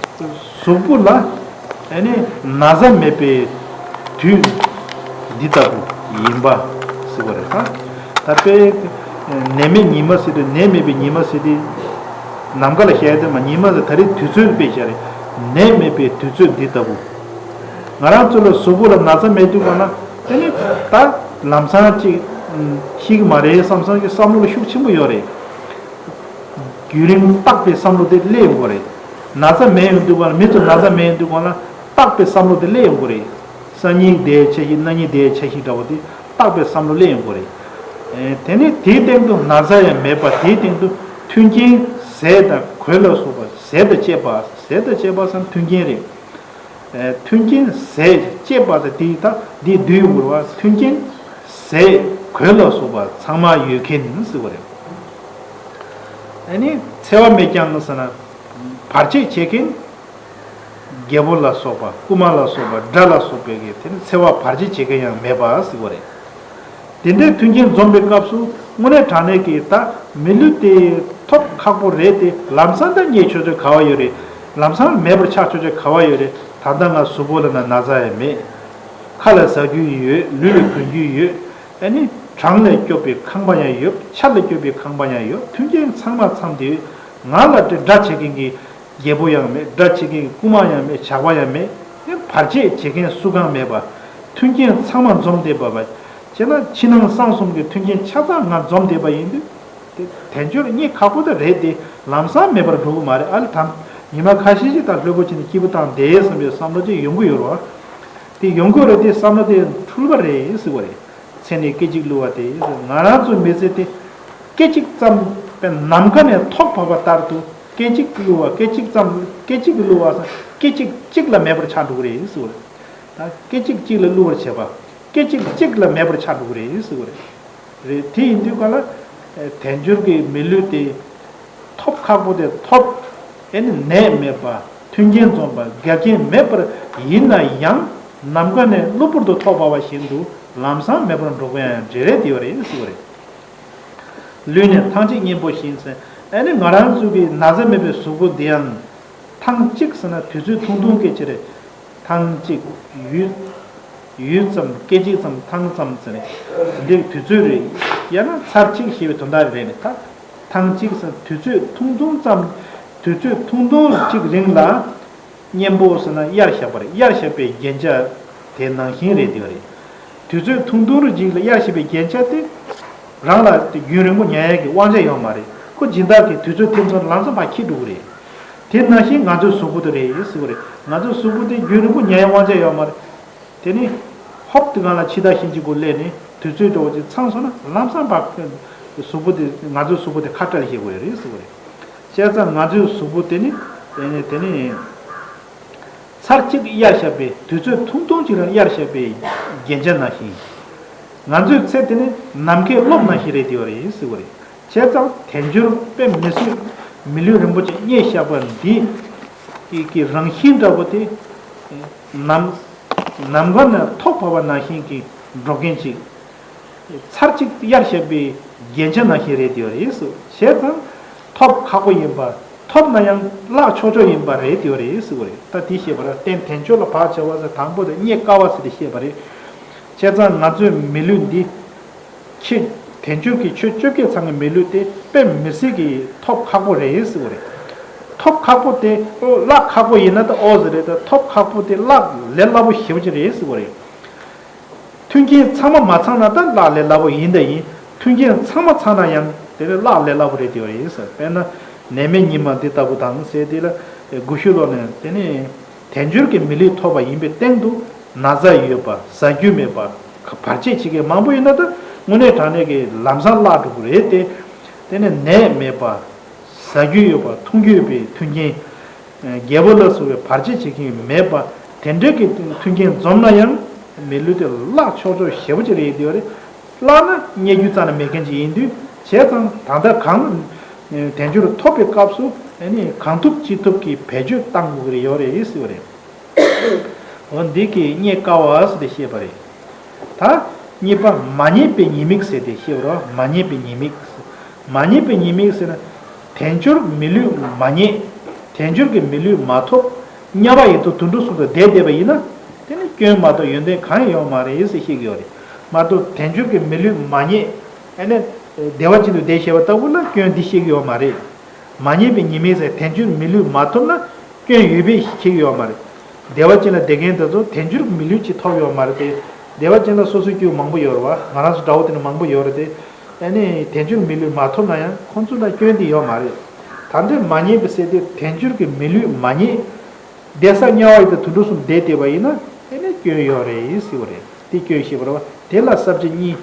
གཟུགས་པོ་ལ་ཨ་ནི་ན་ཚ་མེད་པའི་དུས་འདི་ལྟ་བུ་ཡིན་པ་ཟེར་བ་རེད། ད་ད་དཔེ་ནད་མེད་ཉི་མ་ཟེར་དུས་ནད་མེད་པའི་ཉི་མ་ཟེར་དུས་ནམ་མཁའ་ལ་བཤད་དེ་མ་ཉི་མ་ཟེར་ད་རེས་དུས་ཚོད་དཔེ་བཤད་རེད། ནད་མེད་པའི་དུས་ཚོད་འདི་ལྟ་བུ། ང་རང་ཚོ་ལ་གཟུགས་པོ་ལ་ན་ཚ་མེད་དུས་གང་ན་དེ་ནི་ད་ལམ་སང་ཅིག་ཤི་གི་མ་རེད་བསམ་བསམ་གྱི་བསམ་བློ་ལ་ཤུགས་ཆེན་པོ་ཡོད་རེད། རྒྱུན་རིང་རྟག་པའི་བསམ་བློ་དེ་སླེབས་ཡོང་གི་རེད། ན་ཚ་མེད་ཡོང་དུས་གང་ལ་མི་ཚོ་ན་ཚ་མེད་ཡོང་དུས་གང་ལ་རྟག་པའི་བསམ་བློ་དེ་སླེབས་ཡོང་གི་རེད། སང་ཉིན་བསྡད་ཆ་ཞིག་གནངས་ཉིན་བསྡད་ཆ་ཞིག་འདྲ་བོ་དེ་རྟག་པའི་བསམ་བློ་སླེབས་ཡོང་གི་རེད། ཨེ། དེ་ནི་དེའི་སྟེང་དུ་ན་ཚ་ཡང་མེད་པ་དེའི་སྟེང་དུ་མཐུན་རྐྱེན་ཟས་དང་གོས་ལ་སོགས་པ་ཟས་དང་བཅས་པ་ཟས་དང་བཅས་པ་སམ་མཐུན་རྐྱེན་རེད། ཨེ། མཐུན་རྐྱེན་ཟས་བཅས་པ་དང་དེ་དག་འདི་བསྡུས་ཡོང་དགོས་པ། མཐུན་རྐྱེན་ཟས་གོས་ལ་སོགས་པ་ཚང་མ་ཡོད་མཁན་ཟེར་བ་རེད། ཨ་ནི་འཚེ་བ་མེད་ཀྱང་ཟེར་ན་བར་ཆད་བྱེད་མཁན་རྒྱལ་པོ་ལ་སོགས་པ་རྐུན་མ་ལ་སོགས་པ་དགྲ་ལ་སོགས་པའི་གི་དེ་ནི་འཚེ་བ་བར་ཆད་བྱེད་མཁན་ཡང་མེད་པ་ཟེར་བ་རེད། དེ་འདྲའི་མཐུན་རྐྱེན་འཛོམས་པའི་སྐབས་སུ་དངོས་གནས་དྲང་གནས་ཀྱི་ད་མི་ལུས་དེ་ཐོབ་ཁག་པོ་རེད་དེ། ལམ་སང་ད་རྙེད་ཆོག་ཆོག་ག་བ་ཡོད་རེད། ལམ་སང་མེད་པར་ཆགས་ཆོག་ཆོག་ག་བ་ཡོད་རེད། ད་ལྟ་ང་གཟུགས་པོ་ལ་ན་ན་ཚ་ཡང་མེད། ཁ་ལ་ཟ་རྒྱུ་ཡོད། ལུས་ལ་གོན་རྒྱུ་ཡོད། ཨ་ནི་གྲང་ལས་སྐྱོབ་པའི་ཁང་པ་ཡང་ཡོད། ཆར་ལས་སྐྱོབ་པའི་ཁང་པ་ཡང་ཡོད། མཐུན་རྐྱེན་ཚང་མ་ཚང་དེ་ང་ལ་དེ་དགྲ་བྱེད་མཁན་གྱི་རྒྱལ་པོ་ཡང་མེད། དགྲ་བྱེད་མཁན་གྱི་རྐུན་མ་ཡང་མེད། ཇག་པ་ཡང་མེད། ཡང་བར་ཆད་བྱེད་མཁན་སུ་གང་མེད་པ། མཐུན་རྐྱེན་ཚང་མ་འཛོམས་བསྡད་པ་བ། བྱས་ན་ཕྱི་ནང་གསང་གསུམ་གྱི་མཐུན་རྐྱེན་ཆ་ཚང་ང་འཛོམས་བསྡད་པ་ཡིན་དུས། དེ་དལ་འབྱོར་རྙེད་ཁག་པོ་དེ་རེད་དེ། ལམ་སང་མེད་པར་འགྲོ་གི་མ་རེད། ཨ་ལ་དང་ཉི་མ་ཁ་ཤས་ཤིག་དང་ལྷོད་པོ་བྱས་ནས་སྐྱིད་པོ་བཏང་བསྡད་བསམ་པའི་བསམ་བློ་ཅིག་ཡོང་གི་ཡོད་རེད་བ། དེ་ཡོང་གི་ཡོད་རེད་དེ་བསམ་བློ་དེ་འཁྲུལ་པ་རེད་ཟེར་བ་རེད། ཚེ་ནི་སྐད་ཅིག་བསླུ་བ་སྟེ། ང་རང་ཚོའི་མི་ཚེ་དེ་སྐད་ཅིག་ཙམ་པའི་ནམ་མཁའ་ནས་ཐོག་བབས་པ་ལྟར་དུ་སྐད་ཅིག་བསླུ་བ། སྐད་ཅིག་ཙམ་སྐད་ཅིག་བསླུ་བ་སང་སྐད་ཅིག་གཅིག་ལ་མེད་པར་ཆགས་འགྲོ་གི་རེད་ཟེར་བ་རེད། ད་སྐད་ཅིག་གཅིག་ལ་བསླུ་བར་བྱེད་པ། སྐད་ཅིག་གཅིག་ལ་མེད་པར་ཆགས་འགྲོ་གི་རེད་ཟེར་བ་རེད། རེད། དེ་ཡིན་དུས་ག་ལ་དལ་འབྱོར་གྱི་མི་ལུས་དེ་ཐོབ་ཁག་པོ་དེ་ཐོབ། ཨེ་ནི་ནད་མེད་པ། མཐུན་རྐྱེན་འཛོམས་པ། འགལ་རྐྱེན་མེད་པར་ཡིན་ན་ཡང་ནམ་མཁའ་ནས་གློ་བུར་དུ་ཐོག་བབས་པ་བཞིན་དུ་ལམ་སང་མེད་པར་འགྲོ་གི་ཡང་འདྲེ་རེད་དེ་བ་རེད་ཟེར་བ་རེད། ལུས་ནི་ཐང་ཅིག་གཉེན་པོ་བཞིན་ཟེར། ཨེ་ནི་ང་རང་ཚོ་གི་ན་ཚ་མེད་པའི་གཟུགས་པོ་འདི་ཡང་ཐང་ཅིག་ཟེར་ན་དུས་ཚོད་ཐུང་ཐུང་སྐད་ཆ་རེད། ཐང་ཅིག་ཡུད། ཡུད་ཙམ་སྐད་ཅིག་ཙམ་ཐང་ཙམ་ཟེར་ནས་འདི་དུས་ཚོད་རེད། ཡང་ན་ཚར་གཅིག་ཞེས་པའི་དོན་དག་རེད་ནས་ད། ཐང་ཅིག་ཟེར་དུས་ཚོད་ཐུང་ཐུང་ཙམ། དུས་ཚོད་ཐུང་ཐུང་ཅིག་རིང་ལ་གཉེན་པོ་ཟེར་ན་གཡར་བཞག་པ་རེད། གཡར་བཞག་པའི་རྒྱན་ཆ་དེ་ནང་བཞིན་རེད་དེ་བ་རེད། དུས་ཚོད་ཐུང་ཐུང་རུ་ཅིག་ལ་གཡར་བཞག་པའི་རྒྱན་ཆ་དེ་རང་ལ་དེ་རྒྱུན་རིང་པོ་ཉལ་ཡག་གི་དབང་ཆ་ཡོད་མ་རེད། ཁོ་སྦྱིན་བདག་གིས་དུས་ཚོད་ཐིམ་སོང་ལམ་སང་ཕར་འཁྱེར་འགྲོ་གི་རེད། དེ་ནང་བཞིན་ང་ཚོའི་གཟུགས་པོ་དེ་རེད་ཟེར་བ་རེད། ང་ཚོའི་གཟུགས་པོ་དེ་རྒྱུན་རིང་པོ་ཉལ་ཡག་དབང་ཆ་ཡོད་མ་རེད། དེ་ནི་ཧོབ་དེ་གང་ལ་ཕྱི་ཟླ་ཤིན་ཅི་གུ་སླེབས་ནས་དུས་ཚོད་འགྲོ་བ་ཅིག་ཚང་སོང་ན་ལམ་སང་ཕར་གཟུགས་པོ་དེ་ང་ཚོའི་གཟུགས་པོ་དེ་ཁ་བྲལ་ཞིག་དགོས་རེད་ཟེར་བ་རེད། བྱས་ཙང་ང་ཚོའི་གཟུགས་པོ་དེ་ནི་དེ་ནི་དེ་ནི་ཚར་གཅིག་གཡར་བཞག་པའི་དུས་ཚོད་ཐུང་ཐུང་ཅིག་ལ་གཡར་བཞག་པའི་རྒྱན་ཆ་ནང་བཞིན། ང་ཚོའི་ཚེ་དེ་ནི་ནམ་མཁའི་རློབ་ནང་བཞིན་རེད་དེ་བ་རེད་ཟེར་བ་རེད། བྱས་ཙང་དལ་འབྱོར་དཔེ་མི་སྲིད་མི་ལུས་རིན་པོ་ཆེ་རྙེད་བཞག་པ་འདི་གི་གི་རང་བཞིན་འདྲ་པོ་དེ་ནམ་ནམ་མཁའ་ནས་ཐོག་བབས་པ་ནང་བཞིན་གྱི་འགྲོ་མཁན་ཅིག་ཚར་གཅིག་གཡར་བཞག་པའི་རྒྱན་ཆ་ནང་བཞིན་རེད་དེ་བ་རེད་ཟེར། བྱས་ཙང་ཐོབ་ཁག་པོ་ཡིན་པ། ཐོབ་ན་ཡང་བརླག་ཆོག་ཆོག་ཡིན་པ་རེད་དེ་བ་རེད་ཟེར་བ་རེད། ད་དེ་བཤད་པ་ར་རྟེན་དལ་འབྱོར་ལ་བག་བྱ་བ་ཟེར་དང་པོ་དེ་རྙེད་དཀའ་བ་ཟེར་དེ་བཤད་པ་རེད། བྱས་ཙང་ང་ཚོའི་མི་ལུས་འདི་ཁྱེད་དལ་འབྱོར་གྱི་ཆོས་བཅོ་བརྒྱད་ཚང་གི་མི་ལུས་དེ་དཔེ་མི་སྲིད་ཀྱི་ཐོབ་ཁག་པོ་རེད་ཟེར་བ་རེད། ཐོབ་ཁག་པོ་དེ་བརླག་ཁག་པོ་ཡིན་ན་ད་ཨོ་ཟེར་རེད། ད་ཐོབ་ཁག་པོ་དེ་བརླག་ལས་སླ་པོ་ཞེ་པོ་ཅིག་རེད་ཟེར་བ་རེད། མཐུན་རྐྱེན་ཚང་མ་མ་ཚང་ན་ད་བརླག་ལས་སླ་པོ་ཡིན་ད་ཡིན། མཐུན་རྐྱེན་ཚང་མ་ཚང་ན་ཡང་དེ་ནི་བརླག་ལས་སླ་པོ་རེད་དེ་བ་ཡིན་ཟེར། དཔེར་ན་ནད་མེད་ཉི་མ་འདི་ལྟ་བུ་དང་ཟེར་དེ་ལ་དགུ་ཤུ་ལོ་ནས་དེ་ནི་དལ་འབྱོར་གྱི་མི་ལུས་ཐོབ་པ་ཡིན་པའི་སྟེང་དུ་ན་ཚ་ཡོད་པ། ཟ་རྒྱུ་མེད་པ། བར་ཆད་བྱེད་མཁན་མང་པོ་ཡོད་ན་ད་ དངོས་གནས་དྲང་གནས་ཀྱི་ལམ་སང་བརླག་འགྲོ་གི་རེད་དེ། དེ་ནས་ནད་མེད་པ། ཟ་རྒྱུ་ཡོད་པ། འཐུང་རྒྱུ་ཡོད་པའི་མཐུན་རྐྱེན། རྒྱལ་པོ་ལ་སོགས་པའི་བར་ཆད་བྱེད་མཁན་མེད་པ། དེ་འདྲའི་གི་མཐུན་རྐྱེན་འཛོམས་ན་ཡང་མི་ལུས་དེ་བརླག་ཆོག་ཆོག་ཞེ་པོ་ཅིག་རེད་ཡོད་རེད། བརླག་ན་རྙེད་རྒྱུ་རྩ་ནས་མེད་མཁན་ཅིག་ཡིན་དུས། བྱས་ཙང་ད་ལྟ་གང་དལ་འབྱོར་ཐོབ་པའི་སྐབས་སུ་ཨ་ནི་གང་ཐུབ་ཅི་ཐུབ་ཀྱིས་བེད་སྤྱོད་བཏང་དགོས་ཀྱི་རེད་ཡོད་རེད་ཟེར་བ་རེད། འོ་འདི་གིས་རྙེད་དཀའ་བ་ཟེར་ཏེ་བཤད་པ་རེད། ད་གཉིས་པ་མ་རྙེད་པའི་ཉེས་དམིགས་ཟེར་ཏེ་བཤད་པ་རེད། མ་རྙེད་པའི་ཉེས་དམིགས། མ་རྙེད་པའི་ཉེས་དམིགས་ཟེར་ན། དལ་འབྱོར་མི་ལུས་མ་རྙེད། དལ་འབྱོར་གྱི་མི་ལུས་མ་ཐོབ། དམྱལ་བ་ཡི་དྭགས་དུད་འགྲོ་གསུམ་དུ་བསྡད་བསྡད་པ་ཡིན་ན། དེ་ནི་སྐྱོན་མ་གཏོགས་ཡོན་ཏན་གང་ཡང་ཡོད་མ་རེད་ཟེར་བཤད་ཀྱི་ཡོད་རེད། མ་གཏོགས་དལ་འབྱོར་གྱི་མི་ལུས་མ་རྙེད། ཨ་ནི་བདེ་བ་ཅན་དུ་བསྡད་ཤེས་པ་ལྟ་བུ་ལ་སྐྱོན་འདི་བཤད་ཀྱི་ཡོད་མ་རེད། མ་རྙེད་པའི་ཉེས་དམིགས་ཟེར་དལ་འབྱོར་མི་ལུས་མ་ཐོབ་ན་སྐྱོན་ཡོད་པའི་ཤེས་ཀྱི་ཡོད་མ་རེད། བདེ་བ་ཅན་ལ་བསྡད་མཁན་དེ་ཚོ་དལ་འབྱོར་མི་ལུས་ཅིག་ཐོབ་ཡོད་མ་རེད་དེ། བདེ་བ་ཅན་ལ་སོ་སོའི་སྐྱོན་མང་པོ་ཡོད་རེད་བ། ང་རང་ཚོ་འདྲ་བོ་དེ་ནི་མང་པོ་ཡོད་རེད་དེ། ཨ་ནི་དལ་འབྱོར་མི་ལུས་མ་ཐོབ་ན་ཡང་ཁོང་ཚོ་ལ་སྐྱོན་དེ་ཡོད་མ་རེད། ད་འདྲའི་མ་རྙེད་པ་ཟེར་དུས་དལ་འབྱོར་གྱི་མི་ལུས་མ་རྙེད། བསྡད་ས་དམྱལ་བ་ཡི་དྭགས་དུད་འགྲོ་གསུམ་བསྡད་བསྡད་པ་ཡིན་ན་དེ་ནི་སྐྱོན་ཡོད་རེད་ཟེར་བ་རེད། དེ་སྐྱོན་བཤད་པ་རེད་བ། དེ་ལ་ས་བཅད་གཉིས།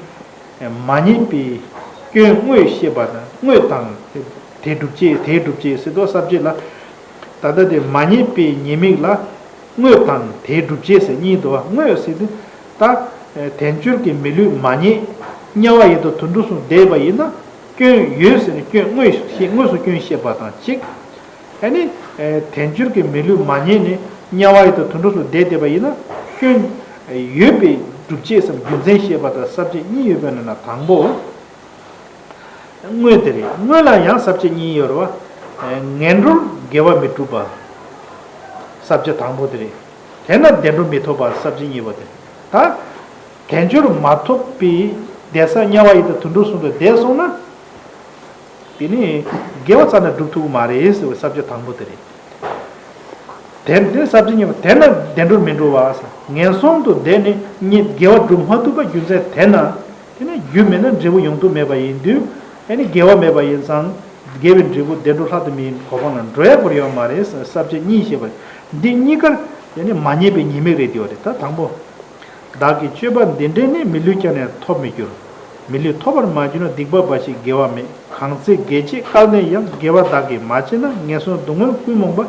མ་རྙེད་པའི་སྐྱོན་དངོས་བཤད་པ་དང་དངོས་དང་དེ་སྒྲུབ་བྱེད་དེ་སྒྲུབ་བྱེད་ཟེར་དུས་ས་བཅད་ལ། ད་ལྟ་དེ་མ་རྙེད་པའི་ཉེས་དམིགས་ལ་དངོས་དང་དེ་སྒྲུབ་བྱེད་ཟེར་གཉིས་འདུག་བ། དངོས་ཟེར་དུས་ད་དལ་འབྱོར་གྱི་མི་ལུས་མ་རྙེད། དམྱལ་བ་ཡི་དྭགས་དུད་འགྲོ་གསུམ་བསྡད་པ་ཡིན་ན་སྐྱོན་ཡོད་ཟེར་ནས་སྐྱོན་དངོས་བཤད་དངོས་སུ་སྐྱོན་བཤད་པ་དང་གཅིག་ཨ་ནི། དལ་འབྱོར་གྱི་མི་ལུས་མ་རྙེད་ནས་དམྱལ་བ་ཡི་དྭགས་དུད་འགྲོ་གསུམ་བསྡད་བསྡད་པ་ཡིན་ན་སྐྱོན་ཡོད་པའི་སྒྲུབ་བྱེད་སམ་རྒྱུ་མཚན་བཤད་པ་དང་ས་བཅད་གཉིས་ཡོད་པའི་ནང་ན་དང་པོ། དངོས་དེ་རེད། དངོས་ལ་ཡང་ས་བཅད་གཉིས་ཡོད་རེད་བ། ངན་འགྲོར་དགེ་བ་མི་སྒྲུབ་པ། ས་བཅད་དང་པོ་དེ་རེད། དེས་ན་བདེ་འགྲོར་མི་ཐོབ་པ་ས་བཅད་གཉིས་པ་དེ། ད། དལ་འབྱོར་མ་ཐོབ་པའི་བསྡད་ས་དམྱལ་བ་ཡི་དྭགས་དུད་འགྲོ་གསུམ་དུ་བསྡད་སོང་ན། དེ་ནི་དགེ་བ་རྩ་ནས་སྒྲུབ་ཐུབ་ཀྱི་མ་རེད་ཟེར་བའི་ས་བཅད་དང་པོ་དེ་རེད། དེ་དེ་ས་བཅད་གཉིས་པ་དེས་ན་བདེ་འགྲོར་མི་འགྲོ་བ། ངན་སོང་དུ་བསྡད་ནས་ཉིད་དགེ་བ་སྒྲུབ་མ་ཐུབ་པ་རྒྱུ་མཚན་དེས་ན། དེ་ནི་རྒྱུ་མེད་ན་འབྲས་བུ་ཡོང་དུ་མེད་པ་ཡིན་དུས། ཨ་ནི་དགེ་བ་མེད་པ་ཡིན་ཙང་། དགེ་བའི་འབྲས་བུ་བདེ་འགྲོ་ལྷ་དང་མིའི་གོ་འཕང་ལ་འགྲོ་ཡག་པོ་ཡོད་མ་རེད་ཟེར་ས་བཅད་གཉིས་བཤད་པ་རེད། འདི་གཉིས་ཀར་དེ་ནི་མ་རྙེད་པའི་ཉེས་དམིགས་རེད་དེ་བ་རེད། ད་དང་པོ། བདག་གི་སྤྱོད་པ་འདི་འདྲས་ནི། མི་ལུས་ཀྱང་ནི་ཐོབ་མི་འགྱུར། མི་ལུས་ཐོབ་པར་མ་གྱུར་ན། སྡིག་པ་འབའ་ཞིག་དགེ་བ་མེད། གང་ཚེ་དགེ་བྱས་སྐལ་ལྡན་ཡང་། དགེ་བ་བདག་གིས་མ་བྱས་ན། ངན་སོང་སྡུག་བསྔལ་ཀུན་རྨོངས་པ།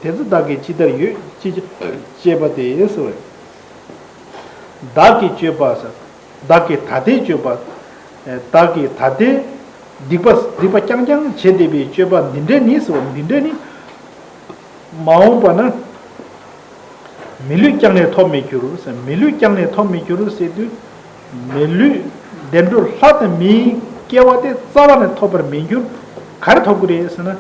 དེ་ཚེ་བདག་གིས་ཅི་ལྟར་ཡོད། ཅེས་བཤད་པ་སྟེ་ཟེར་བས། བདག་གི་སྤྱོད་པ་ཟེར། བདག་གི་ད་ལྟའི་སྤྱོད་པ། བདག་གི་ད་ལྟའི་སྡིག་པ་སྡིག་པ་རྐྱང་རྐྱང་བྱས་བསྡད་པའི་སྤྱོད་པ་འདི་འདྲས་ནི་ཟེར་བ་འདི་འདྲས་ནི། མ་འོངས་པ་ན། མི་ལུས་ཀྱང་ནི་ཐོབ་མི་འགྱུར་ཟེར། མི་ལུས་ཀྱང་ནི་ཐོབ་མི་འགྱུར་ཟེར་དུས། མི་ལུས་བདེ་འགྲོ་ལྷ་དང་མིའི་སྐྱེ་བ་དེ་རྩ་བ་ནས་ཐོབ་པར་མི་འགྱུར། ག་རེ་ཐོབ་ཀྱི་རེད་ཟེར་ན།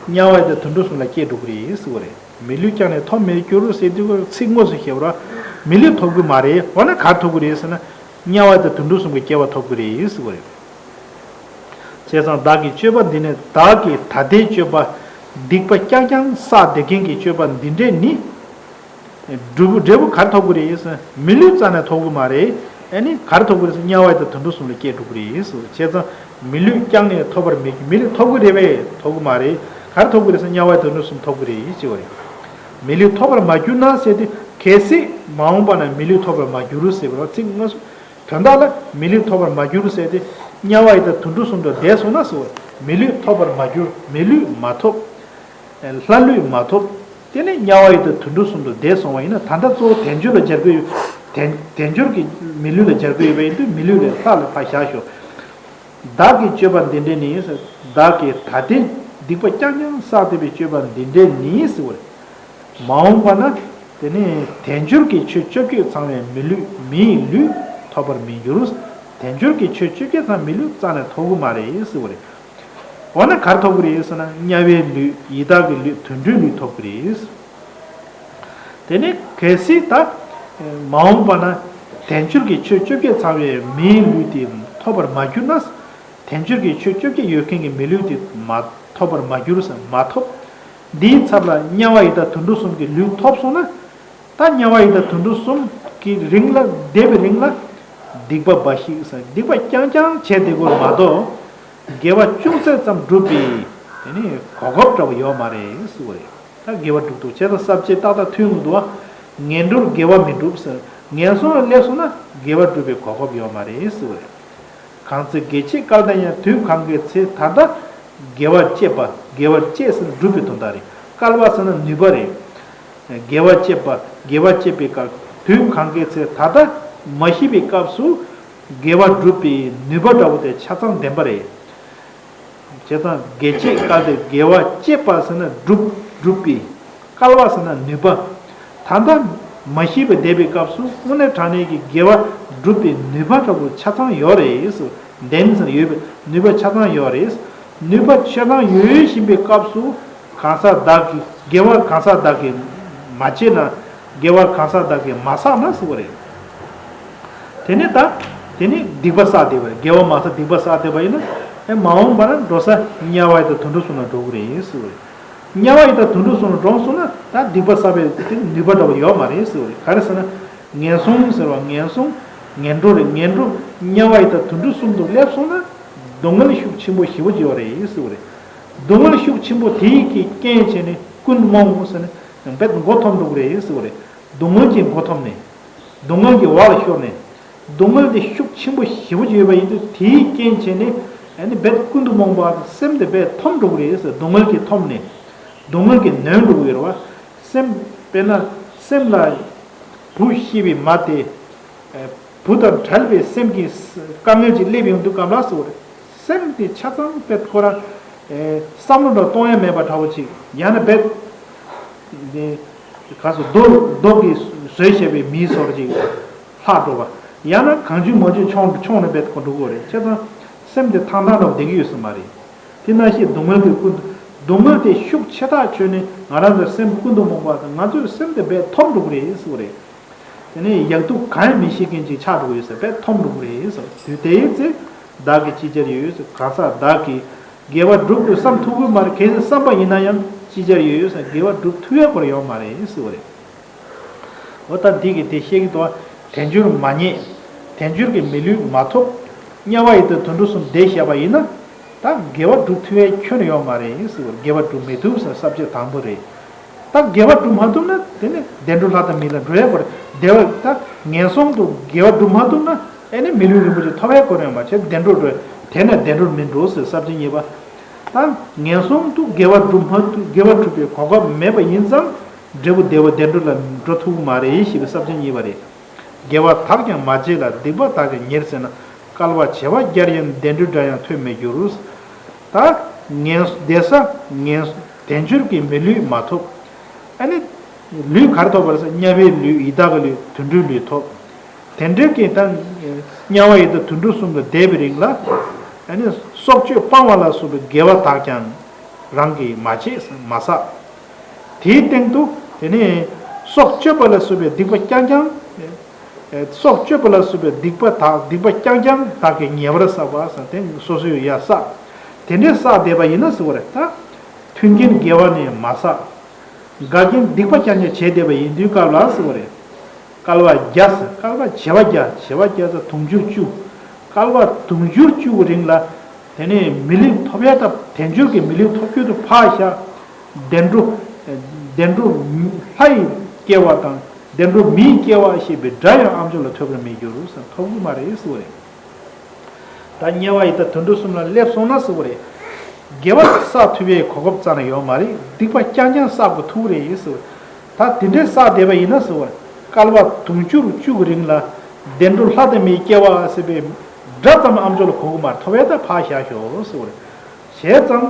དམྱལ་བ་དང་དུད་འགྲོ་གསུམ་ལ་སྐྱེ་འགྲོ་གི་རེད་ཟེར་བ་རེད། མི་ལུས་ཀྱང་ནི་ཐོབ་མི་འགྱུར་ཟེར་དུས་ཚིག་དངོས་སུ་བཤད་པ་རེད། མི་ལུས་ཐོབ་ཀྱི་མ་རེད། འོ་ན་ག་རེ་ཐོབ་ཀྱི་རེད་ཟེར་ན། དམྱལ་བ་དང་དུད་འགྲོ་གསུམ་གྱི་སྐྱེ་བ་ཐོབ་ཀྱི་རེད་ཟེར་བ་རེད། བྱས་ཙང་བདག་གི་སྤྱོད་པ་འདི་ནི། བདག་གི་ད་ལྟའི་སྤྱོད་པ། སྡིག་པ་རྐྱང་རྐྱང་བསགས་བསྡད་མཁན་གྱི་སྤྱོད་པ་འདི་འདྲས་ནི། འབྲས་བུ་འབྲས་བུ་ག་རེ་ཐོབ་ཀྱི་རེད་ཟེར་ན། མི་ལུས་རྩ་ནས་ཐོབ་ཀྱི་མ་རེད། ཨ་ནི་ག་རེ་ཐོབ་ཀྱི་རེད་ཟེར་ན། དམྱལ་བ་དང་དུད་འགྲོ་གསུམ་ལ་སྐྱེ་འགྲོ་གི་རེད་ཟེར། བྱས་ཙང་མི་ལུས་ཀྱང་ནི་ཐོབ་པར་མི་འགྱུར། མི་ལུས་ཐོབ་ཀྱི་རེད་པས། ཐོབ་ཀྱི་མ་རེད། ག་རེ་ཐོབ་ཀྱི་རེད་ཟེར་ན། དམྱལ་བ་དང་དུད་འགྲོ་གསུམ་ཐོབ་ཀྱི་རེད་ཟེར་བ་རེད། མི་ལུས་ཐོབ་པར་མ་གྱུར་ན་ཟེར་དུས་གལ་སྲིད་མ་འོངས་པ་ན་མི་ལུས་ཐོབ་པར་མ་གྱུར་ཟེར་བ་ལ་ཚིག་དངོས་སུ། དོན་དག་ལ་མི་ལུས་ཐོབ་པར་མ་གྱུར་ཟེར་ཏེ། དམྱལ་བ་ཡི་དྭགས་དུད་འགྲོ་གསུམ་དུ་བསྡད་སོང་ན་ཟེར་བ། མི་ལུས་ཐོབ་པར་མ་གྱུར། མི་ལུས་མ་ཐོབ། ལྷ་ལུས་མ་ཐོབ། དེ་ནས་དམྱལ་བ་ཡི་དྭགས་དུད་འགྲོ་གསུམ་དུ་བསྡད་སོང་བ་ཡིན་ན། ད་ལྟ་གཙོ་བོ་དལ་འབྱོར་ལ་སྦྱར་གྱི་ཡོད། དལ་དལ་འབྱོར་གྱི་མི་ལུས་ལ་སྦྱར་གྱི་ཡོད་པ་ཡིན་དུས་མི་ལུས་ལས་ལྷ་ལ་ཕར་བཞག་ཤོག་བདག་གི་སྤྱོད་པ་འདི་འདྲས་ནི། བདག་གི་ད་ལྟའི་སྡིག་པ་རྐྱང་རྐྱང་བསགས་བསྡད་པའི་སྤྱོད་པ་འདི་འདྲས་ནི་ཟེར་བ་རེད། མ་འོངས་པ་ན། དེ་ནས་དལ་འབྱོར་གྱི་ཆོས་བཅོ་བརྒྱད་ཚང་བའི་མི་ལུས་མིའི་ལུས་ཐོབ་པར་མི་འགྱུར། དལ་འབྱོར་གྱི་ཆོས་བཅོ་བརྒྱད་ཚང་མི་ལུས་རྩ་ནས་ཐོབ་ཀྱི་མ་རེད་ཟེར་བ་རེད། འོ་ན་ག་རེ་ཐོབ་ཀྱི་རེད་ཟེར་ན། དམྱལ་བའི་ལུས། ཡི་དྭགས་ཀྱི་ལུས། དུད་འགྲོའི་ལུས་ཐོབ་ཀྱི་རེད། དེ་ནས་གལ་སྲིད་ད། མ་འོངས་པ་ན། དལ་འབྱོར་གྱི་ཆོས་བཅོ་བརྒྱད་ཚང་བའི་མིའི་ལུས་དེ་ཐོབ་པར་མ་གྱུར་ན། དལ་འབྱོར་གྱི་ཆོས་བཅོ་བརྒྱད་ཡོད་མཁན་གྱི་མི་ལུས་དེ་མ་ཐོབ་པར་མ་གྱུར་ཟེར། མ་ཐོབ། འདིའི་ཚབ་ལ་དམྱལ་བ་ཡི་དྭགས་དུད་འགྲོ་གསུམ་གྱི་ལུས་ཐོབ་སོང་ན། ད་དམྱལ་བ་ཡི་དྭགས་དུད་འགྲོ་གསུམ་གྱི་རིང་ལ་བསྡད་པའི་རིང་ལ། སྡིག་པ་འབའ་ཞིག་ཟེར། སྡིག་པ་རྐྱང་རྐྱང་བྱས་བསྡད་དགོས་མ་གཏོགས། དགེ་བ་ཅུང་ཟད་ཙམ་བསྒྲུབས་པའི། དེ་ནི་གོ་སྐབས་འདྲ་བོ་ཡོད་མ་རེད་ཟེར་བ་རེད། ད་དགེ་བ་སྒྲུབ་འདུག་བྱས་ཙང་ས་བཅད་ཏག་ཏག་མཐུན་གྱི་འདུག་བ། ངན་འགྲོར་དགེ་བ་མི་སྒྲུབ་ཟེར། ངན་སོང་ལ་སླེབས་སོང་ན་དགེ་བ་སྒྲུབ་པའི་གོ་སྐབས་ཡོད་མ་རེད་ཟེར་བ་རེད། གང་ཚེ་དགེ་བྱེད་སྐལ་ལྡན་ཡང་། དུས་གང་གི་ཚེ་ད་ལྟ་དགེ་བ་སྤྱད་པ། དགེ་བ་སྤྱད་ཟེར་ན་སྒྲུབ་པའི་དོན་དག་རེད། སྐལ་བ་ཟེར་ན་ནུས་པ་རེད། དགེ་བ་སྤྱད་པ། དགེ་བ་སྤྱད་པའི་སྐབས་དུས་གང་གི་ཚེ་ད་ལྟ་མ་ཤི་བའི་སྐབས་སུ་དགེ་བ་སྒྲུབ་པའི་ནུས་པ་འདྲ་བོ་དེ་ཆ་ཚང་ལྡན་པ་རེད། བྱས་ཙང་དགེ་བྱེད་སྐལ་ཏེ་དགེ་བ་སྤྱད་པ་ཟེར་ན་སྒྲུབ་སྒྲུབ་པའི། སྐལ་བ་ཟེར་ན་ནུས་པ། ད་ལྟ་མ་ཤི་བར་བསྡད་པའི་སྐབས་སུ་དངོས་གནས་དྲང་གནས་ཀྱི་དགེ་བ་སྒྲུབ་པའི་ནུས་པ་འདྲ་བོ་ཆ་ཚང་ཡོད་རེད་ཟེར། ལྡན་ཟེར་ཡོད་པའི་ནུས་པ་ཆ་ཚང་ཡོད་རེད། ནུས་པ་ཆ་ཚང་ཡོད་བཞིན་པའི་སྐབས་སུ་གང་ཟག་བདག་གིས་དགེ་བ་གང་ཟག་བདག་གིས་མ་བྱས་ན། དགེ་བ་གང་ཟག་བདག་གིས་མ་བསགས་ན་ཟེར་བ་རེད། དེ་ནས་ད། དེ་ནས་སྡིག་པ་བསགས་བསྡད་པ་རེད། དགེ་བ་མ་བསགས་སྡིག་པ་བསགས་བསྡད་པ་ཡིན་ན། ཨེ་མ་འོངས་པ་ན་འགྲོ་ས་དམྱལ་བ་ཡི་དྭགས་དུད་འགྲོ་གསུམ་ལ་འགྲོ་གི་རེད་ཟེར་བ་རེད། དམྱལ་བ་ཡི་དྭགས་དུད་འགྲོ་གསུམ་ལ་འགྲོ་སོང་ན་ད་སྡིག་པ་བསགས་པའི་དེ་ནུས་པ་འདྲ་བ་ཡོད་མ་རེད་ཟེར་བ་རེད། ག་རེ་ཟེར་ན། ངན་སོང་ཟེར་བ་ངན་སོང་། ངན་འགྲོ་རེད། ངན་འགྲོ་དམྱལ་བ་ཡི་དྭགས་དུད་འགྲོ་གསུམ་དུ་སླེབས་སོང་ན། སྡུག་བསྔལ་ཤུགས་ཆེན་པོ་ཞེ་པོ་ཅིག་ཡོད་རེད་ཟེར་བ་རེད། སྡུག་བསྔལ་ཤུགས་ཆེན་པོ་དེ་ཡི་གི་རྐྱེན་བྱས་ནས་ཀུན་རྨོངས་ཟེར་ནས་རྦད་མགོ་འཐོམ་འགྲོ་གི་རེད་ཟེར་བ་རེད། སྡུག་བསྔལ་གྱི་མགོ་འཐོམ་ནས། སྡུག་བསྔལ་གྱི་འོག་ལ་ཤོར་ནས། སྡུག་བསྔལ་དེ་ཤུགས་ཆེན་པོ་ཞེ་པོ་ཅིག་ཡོད་པ་ཡིན་དུས་དེའི་རྐྱེན་བྱས་ནས་ཨ་ནི་རྦད་ཀུན་ཏུ་རྨོངས་པ་སེམས་དེ་རྦད་འཐོམ་འགྲོ་གི་རེད་ཟེར། སྡུག་བསྔལ་གྱིས་འཐོམ་ནས། སྡུག་བསྔལ་གྱིས་ནོན་འགྲོ་གི་ཡོད་རེད་བ། སེམས་དཔེར་ན་སེམས་ལ་བུ་ཤི་བའི་མ་དེ། བུ་དང་བྲལ་བའི་སེམས་ཀྱིས་དཀའ་ངལ་ཅིག་སླེབས་ཡོང་དུས་སྐབས་ལ་ཟེར་བ་རེད། སེམས་དེ་ཆ་ཚང་རྦད་ཁོ་རང་བསམ་བློ་འདྲ་གཏོང་ཡ་མེད་པ་འདྲ་བོ་ཅིག་ཡང་ན་རྦད། འདི། ག་སོ་རྡོ་རྡོ་གིས་བཟོས་བྱས་པའི་མིའི་སོར་ཅིག་ལྷག་འགྲོ་བ། ཡང་ན་གང་བྱུང་མང་བྱུང་མཆོང་མཆོང་ནས་རྦད་ཁོ་འགྲོ་གི་རེད། བྱས་ཙང་སེམས་དེ་ཐང་ཐང་འདྲ་བོ་བསྡད་ཀྱི་ཡོད་ས་མ་རེད། དེ་ནང་བཞིན་སྡུག་བསྔལ་དེ་ཀུན། སྡུག་བསྔལ་དེ་ཤུགས་ཆེ་ཐག་ཆོད་ནས་ང་རང་ཚོའི་སེམས་ཀུན་ཏུ་རྨོངས་པ་དང་ང་ཚོའི་སེམས་དེ་རྦད་འཐོམ་འགྲོ་གི་རེད་ཟེར་བ་རེད། དེ་ནས་ཡག་སྡུག་གང་ཡང་མི་ཤེས་མཁན་ཅིག་ཆགས་འགྲོ་གི་ཡོད་ཟེར། རྦད་འཐོམ་འགྲོ་གི་རེད་ཟེར། དུས་དེའི་ཚེ་བདག་གིས་ཅི་བྱར་ཡོད་ཟེར། གང་ཟག་བདག་གིས་དགེ་བ་སྒྲུབ་དགོས་བསམ་ཐུབ་ཀྱི་མ་རེད། གལ་སྲིད་བསམ་པ་ཡིན་ན་ཡང་ཅི་བྱར་ཡོད་ཟེར། དགེ་བ་སྒྲུབ་ཐུབ་ཡ་སྐོར་ཡོད་མ་རེད་ཟེར་བ་རེད། འོ་ད་འདི་གིས་དེ་བཤད་ཀྱི་འདུག་བ། དལ་འབྱོར་མ་རྙེད། དལ་འབྱོར་གྱི་མི་ལུས་མ་ཐོབ། དམྱལ་བ་ཡི་དྭགས་དུད་འགྲོ་གསུམ་བསྡད་བཞག་པ་ཡིན་ན། ད་དགེ་བ་སྒྲུབ་ཐུབ་ཡའི་ཁྱོན་ནས་ཡོད་མ་རེད་ཟེར་བ། དགེ་བ་སྒྲུབ་མི་ཐུབ་ཟེར་ས་བཅད་དང་པོ་རེད། ད་དགེ་བ་སྒྲུབ་མ་ཐུབ་ན་དེ་ནི་བདེ་འགྲོ་ལྷ་དང་མི་ལ་འགྲོ་ཡ་དགོས་རེད། བདེ་བ་ད་ངན་སོང་དུ་དགེ་བ་སྒྲུབ་མ་ཐུབ་ན་ཨེ་ནི་མི་ལུས་རིན་པོ་ཆེ་ཐོབ་ཡ་དགོས་རེད་མ་གཏོགས་བདེ་འགྲོར་འགྲོ་ཡ། དེ་ནས་བདེ་འགྲོར་མི་འགྲོ་ཟེར་ས་བཅད་གཉིས་པ། ད་ངན་སོང་དུ་དགེ་བ་སྒྲུབ་མ་ཐུབ། དགེ་བ་སྒྲུབ་པའི་གོ་སྐབས་མེད་པ་ཡིན་ཙང་འབྲས་བུ་བདེ་བ་བདེ་འགྲོ་ལ་འགྲོ་ཐུབ་ཀྱི་མ་རེད་ཞེས་པའི་ས་བཅད་གཉིས་པ་རེད། དགེ་བ་དག་ཀྱང་མ་བྱས་ལ། སྡིག་པ་དག་ཀྱང་ཉེར་ཟད་ན། བསྐལ་པ་བྱེ་བ་བརྒྱར་ཡང་བདེ་འགྲོའི་སྒྲ་ཡང་ཐོས་མི་འགྱུར། ད་ངན་བསྡད་ས་ངན་དལ་འབྱོར་གྱི་མི་ལུས་མ་ཐོབ། ཨ་ནི་ལུས་ག་རེ་ཐོབ་པ་རེད་ཟེར། དམྱལ་བའི་ལུས། ཡི་དྭགས་ཀྱི་ལུས། དུད་འགྲོའི་ལུས་ཐོབ། དེ་འདྲའི་གི་ད་དམྱལ་བ་ཡི་དྭགས་དུད་འགྲོ་གསུམ་ལ་བསྡད་པའི་རིང་ལ་ཨ་ནི་སྲོག་གཅོད་སྤང་བ་ལ་སོགས་པའི་དགེ་བ་དག་ཀྱང་རང་གིས་མ་བྱས་མ་བསགས། དེའི་སྟེང་དུ་དེ་ནས་སྲོག་གཅོད་པ་ལ་སོགས་པའི་སྡིག་པ་རྐྱང་རྐྱང་། སྲོག་གཅོད་པ་ལ་སོགས་པའི་སྡིག་པ་དག་སྡིག་པ་རྐྱང་རྐྱང་བདག་གིས་ཉེ་བར་བསགས་པ་ཟེར། དེ་སོ་སོའི་ཡ་བསགས། དེ་འདྲའི་བསགས་བསྡད་པ་ཡིན་ན་ཟེར་བ་རེད་ད། མཐུན་རྐྱེན་དགེ་བ་ནི་མ་བསགས། འགལ་རྐྱེན་སྡིག་པ་རྐྱང་རྐྱང་བྱས་བསྡད་པ་ཡིན་དུས་སྐབས་ལ་ཟེར་བ་རེད། བསྐལ་པ་བརྒྱ་ཟེར། བསྐལ་པ་བྱེ་བ་བརྒྱ། བྱེ་བ་བརྒྱ་ཟེར་དུང་ཕྱུར་བཅུ། བསྐལ་པ་དུང་ཕྱུར་བཅུ་གི་རིང་ལ། དེ་ནས་མི་ལུས་ཐོབ་ཡ་ད་དལ་འབྱོར་གྱི་མི་ལུས་ཐོབ་རྒྱུ་དེ་ཕར་བཞག། བདེ་འགྲོ། བདེ་འགྲོ་ལྷ་ཡི་སྐྱེ་བ་དང་བདེ་འགྲོ་མིའི་སྐྱེ་བ་ཞེས་པའི་སྒྲ་ཡང་ཨ་མཆོག་ལ་ཐོས་པར་མི་འགྱུར་ཟེར། ཐོབ་ཀྱི་མ་རེད་ཟེར་བ་རེད། ད་དམྱལ་བ་ཡི་དྭགས་དུད་འགྲོ་གསུམ་ལ་སླེབས་སོང་ན་ཟེར་བ་རེད། དགེ་བ་བསགས་ཐུབ་པའི་གོ་སྐབས་རྩ་ནས་ཡོད་མ་རེད། སྡིག་པ་རྐྱང་རྐྱང་བསགས་དགོས་ཐུག་རེད་ཟེར་བ་རེད། ད་དེ་འདྲའི་བསགས་བསྡད་པ་ཡིན་ན་ཟེར་བ་རེད། བསྐལ་པ་དུང་ཕྱུར་བཅུ་གི་རིང་ལ་བདེ་འགྲོ་ལྷ་དང་མིའི་སྐྱེ་བ་ཟེར་བའི་སྒྲ་ཙམ་ཨ་མཆོག་ལ་གོ་གི་མ་རེད། ཐོབ་ཡ་ད་ཕར་བཞག་ཤོག་ཟེར་བ་རེད། བྱས་ཙང་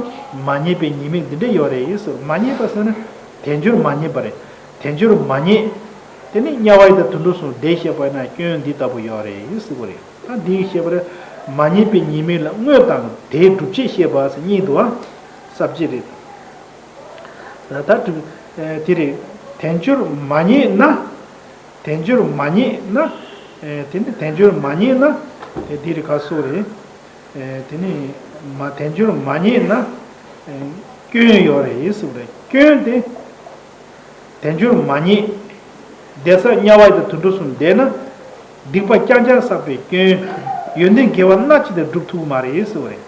མ་རྙེད་པའི་ཉེས་དམིགས་འདི་འདྲ་ཡོད་རེད་ཟེར། མ་རྙེད་པ་ཟེར་ན་དལ་འབྱོར་མ་རྙེད་པ་རེད། དལ་འབྱོར་མ་རྙེད། དེ་ནི་དམྱལ་བ་ཡི་དྭགས་དུད་འགྲོ་གསུམ་བསྡད་བཞག་པ་ན་སྐྱོན་འདི་ལྟ་བུ་ཡོད་རེད་ཟེར་བ་རེད། ད་འདིའི་བཤད་པར་མ་རྙེད་པའི་ཉེས་དམིགས་ལ་དངོས་དང་དེའི་སྒྲུབ་བྱེད་བཤད་པ་ཟེར་གཉིས་འདུག་བ། ས་བཅད་རེད། ད་ད་དེ་རེད། དལ་འབྱོར་མ་རྙེད་ན། དལ་འབྱོར་མ་རྙེད་ན། དེ་ནི་དལ་འབྱོར་མ་རྙེད་ན། དེ་རེད་ག་སོགས་རེད། དེ་ནི་མ་དལ་འབྱོར་མ་རྙེད་ན། སྐྱོན་ཡོད་རེད་ཟེར་བ་རེད། སྐྱོན་དེ། དལ་འབྱོར་མ་རྙེད། བསྡད་ས་དམྱལ་བ་ཡི་དྭགས་དུད་འགྲོ་གསུམ་བསྡད་ན། སྡིག་པ་རྐྱང་རྐྱང་བསགས་པའི་སྐྱོན། ཡོན་ཏན་དགེ་བ་སྣ་གཅིག་དང་སྒྲུབ་ཐུབ་ཀྱི་མ་རེད་ཟེར་བ་རེད།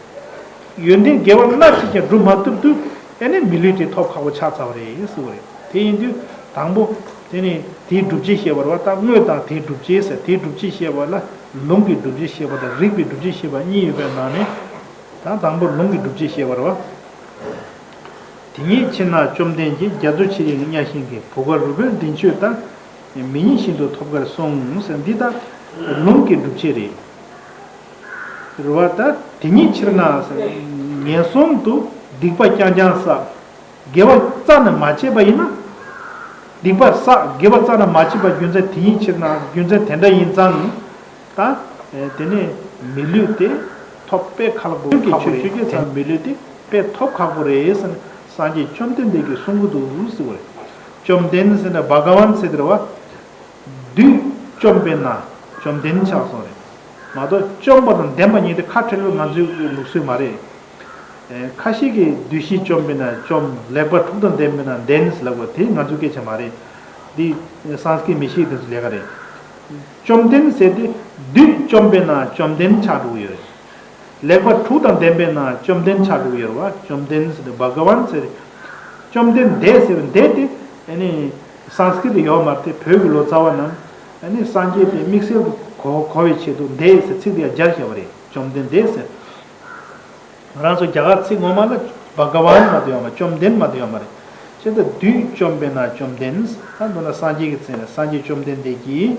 ཡོན་ཏན་དགེ་བ་སྣ་གཅིག་ཀྱང་སྒྲུབ་མ་ཐུབ་དུས་ཨེ་ནི་མི་ལུས་དེ་ཐོབ་ཁག་པོ་ཆགས་ཚར་བ་རེད་ཟེར་བ་རེད། དེ་ཡིན་དུས་དང་པོ། དེ་ནས་དེའི་སྒྲུབ་བྱེད་བཤད་པ་རེད་བ། ད་དངོས་དང་དེའི་སྒྲུབ་བྱེད་ཟེར། དེའི་སྒྲུབ་བྱེད་བཤད་པ་ལ་ལུང་གི་སྒྲུབ་བྱེད་བཤད་པ་དང་རིགས་པའི་སྒྲུབ་བྱེད་བཤད་པ་གཉིས་ཡོད་པའི་ནང་ནས། ད་དང་པོ་ལུང་གི་སྒྲུབ་བྱེད་བཤད་པ་རེད་བ། དེ་ཉིད་ཕྱིར་ན་བཅོམ་ལྡན་གྱིས། རྒྱ་མཚོ་ཆེར་གཡེངས་གཉའ་ཤིང་གི། བུ་ག་རུས་སྦལ་མགྲིན་མཆོད་ལྟར། མི་ཉིད་ཤིན་ཏུ་ཐོབ་དཀར་གསུངས་ཟེར། འདི་ད་ལུང་གི་སྒྲུབ་བྱེད་རེད། རེད་བ། ད་དེ་ཉིད་ཕྱིར་ན་ཟེར། ངན་སོང་དུ་སྡིག་པ་རྐྱང་རྐྱང་བསགས། དགེ་བ་རྩ་ནས་མ་བྱས་པ་ཡིན་ན། སྡིག་པ་བསགས། དགེ་བ་རྩ་ནས་མ་བྱས་པ་རྒྱུ་མཚན་དེ་ཉིད་ཕྱིར་ན། རྒྱུ་མཚན་དེ་འདྲ་ཡིན་ཙང་། ད་དེ་ནས་མི་ལུས་དེ་ཐོབ་དཔེ་ཁག་པོ་ཁག་པོ་རེད། ཆོས་ཆོས་ཅན་ཚང་མི་ལུས་དེ་དཔེ་ཐོབ་ཁག་པོ་རེད་ཟེར་ནས་སངས་རྒྱས་བཅོམ་ལྡན་འདས་ཀྱིས་གསུང་གི་འདུག་ཟེར་བ་རེད། བཅོམ་ལྡན་ཟེར་ན་བྷ་ག་ཝན་ཟེར་དེ་རེད་བ། བདུད་བཅོམ་པས་ན་བཅོམ་ལྡན་ཆགས་སོང་རེད། མ་གཏོགས་བཅོམ་པ་དང་ལྡན་པ་གཉིས་དེ་ཁ་བྲལ་བའི་ང་ཚོའི་ལུགས་སྲོལ་མ་རེད། ཁ་ཤས་ཀྱིས་བདུད་བཞི་བཅོམ་པས་ན་བཅོམ། ལེགས་པ་དྲུག་དང་ལྡན་པས་ན་ལྡན་ཟེར་ལབ་པ་དེ་ང་ཚོའི་སྐད་ཆ་མ་རེད། འདི་སཾ་སྐྲྀཏ་མི་ཤེས་དེ་ཚོ་ལས་ཀ་རེད། བཅོམ་ལྡན་ཟེར་དེ་བདུད་བཅོམ་པས་ན་བཅོམ་ལྡན་ཆགས་འགྲོ་གི་ཡོད་རེད། ལེགས་པ་དྲུག་དང་ལྡན་པས་ན་བཅོམ་ལྡན་ཆགས་འགྲོ་གི་ཡོད་རེད་བ། བཅོམ་ལྡན་ཟེར་དེ་བྷ་ག་ཝན་ཟེར། བཅོམ་ལྡན་འདས་ཟེར་བའི་འདས་དེ་ཨ་ནི་སཾ་སྐྲྀཏ་ཡོད་མ་རེད་དེ། བོད་ཀྱི་ལོ་ཙཱ་བ་རྣམས་ཨ་ནི་སངས་རྒྱས་དེ་དམིགས་བསལ་དུ་གོ་གོ་བའི་ཆེད་དུ་འདས་ཟེར་ཚིག་དེ་ཡང་སྦྱར་བཞག་པ་རེད། བཅོམ་ལྡན་འདས་ཟེར། ང་རང་ཚོ་རྒྱ་གར་ཚིག་ངོ་མ་ལ་བྷ་ག་ཝན་མ་གཏོགས་ཡོད་མ་རེད། བཅོམ་ལྡན་མ་གཏོགས་ཡོད་མ་རེད། བྱས་ཙང་བདུད་བཅོམ་པས་ན་བཅོམ་ལྡན། ད་མདོར་ན་སངས་རྒྱས་ཀྱི་མཚན་ལ་སངས་རྒྱས་བཅོམ་ལྡན་འདས་ཀྱིས་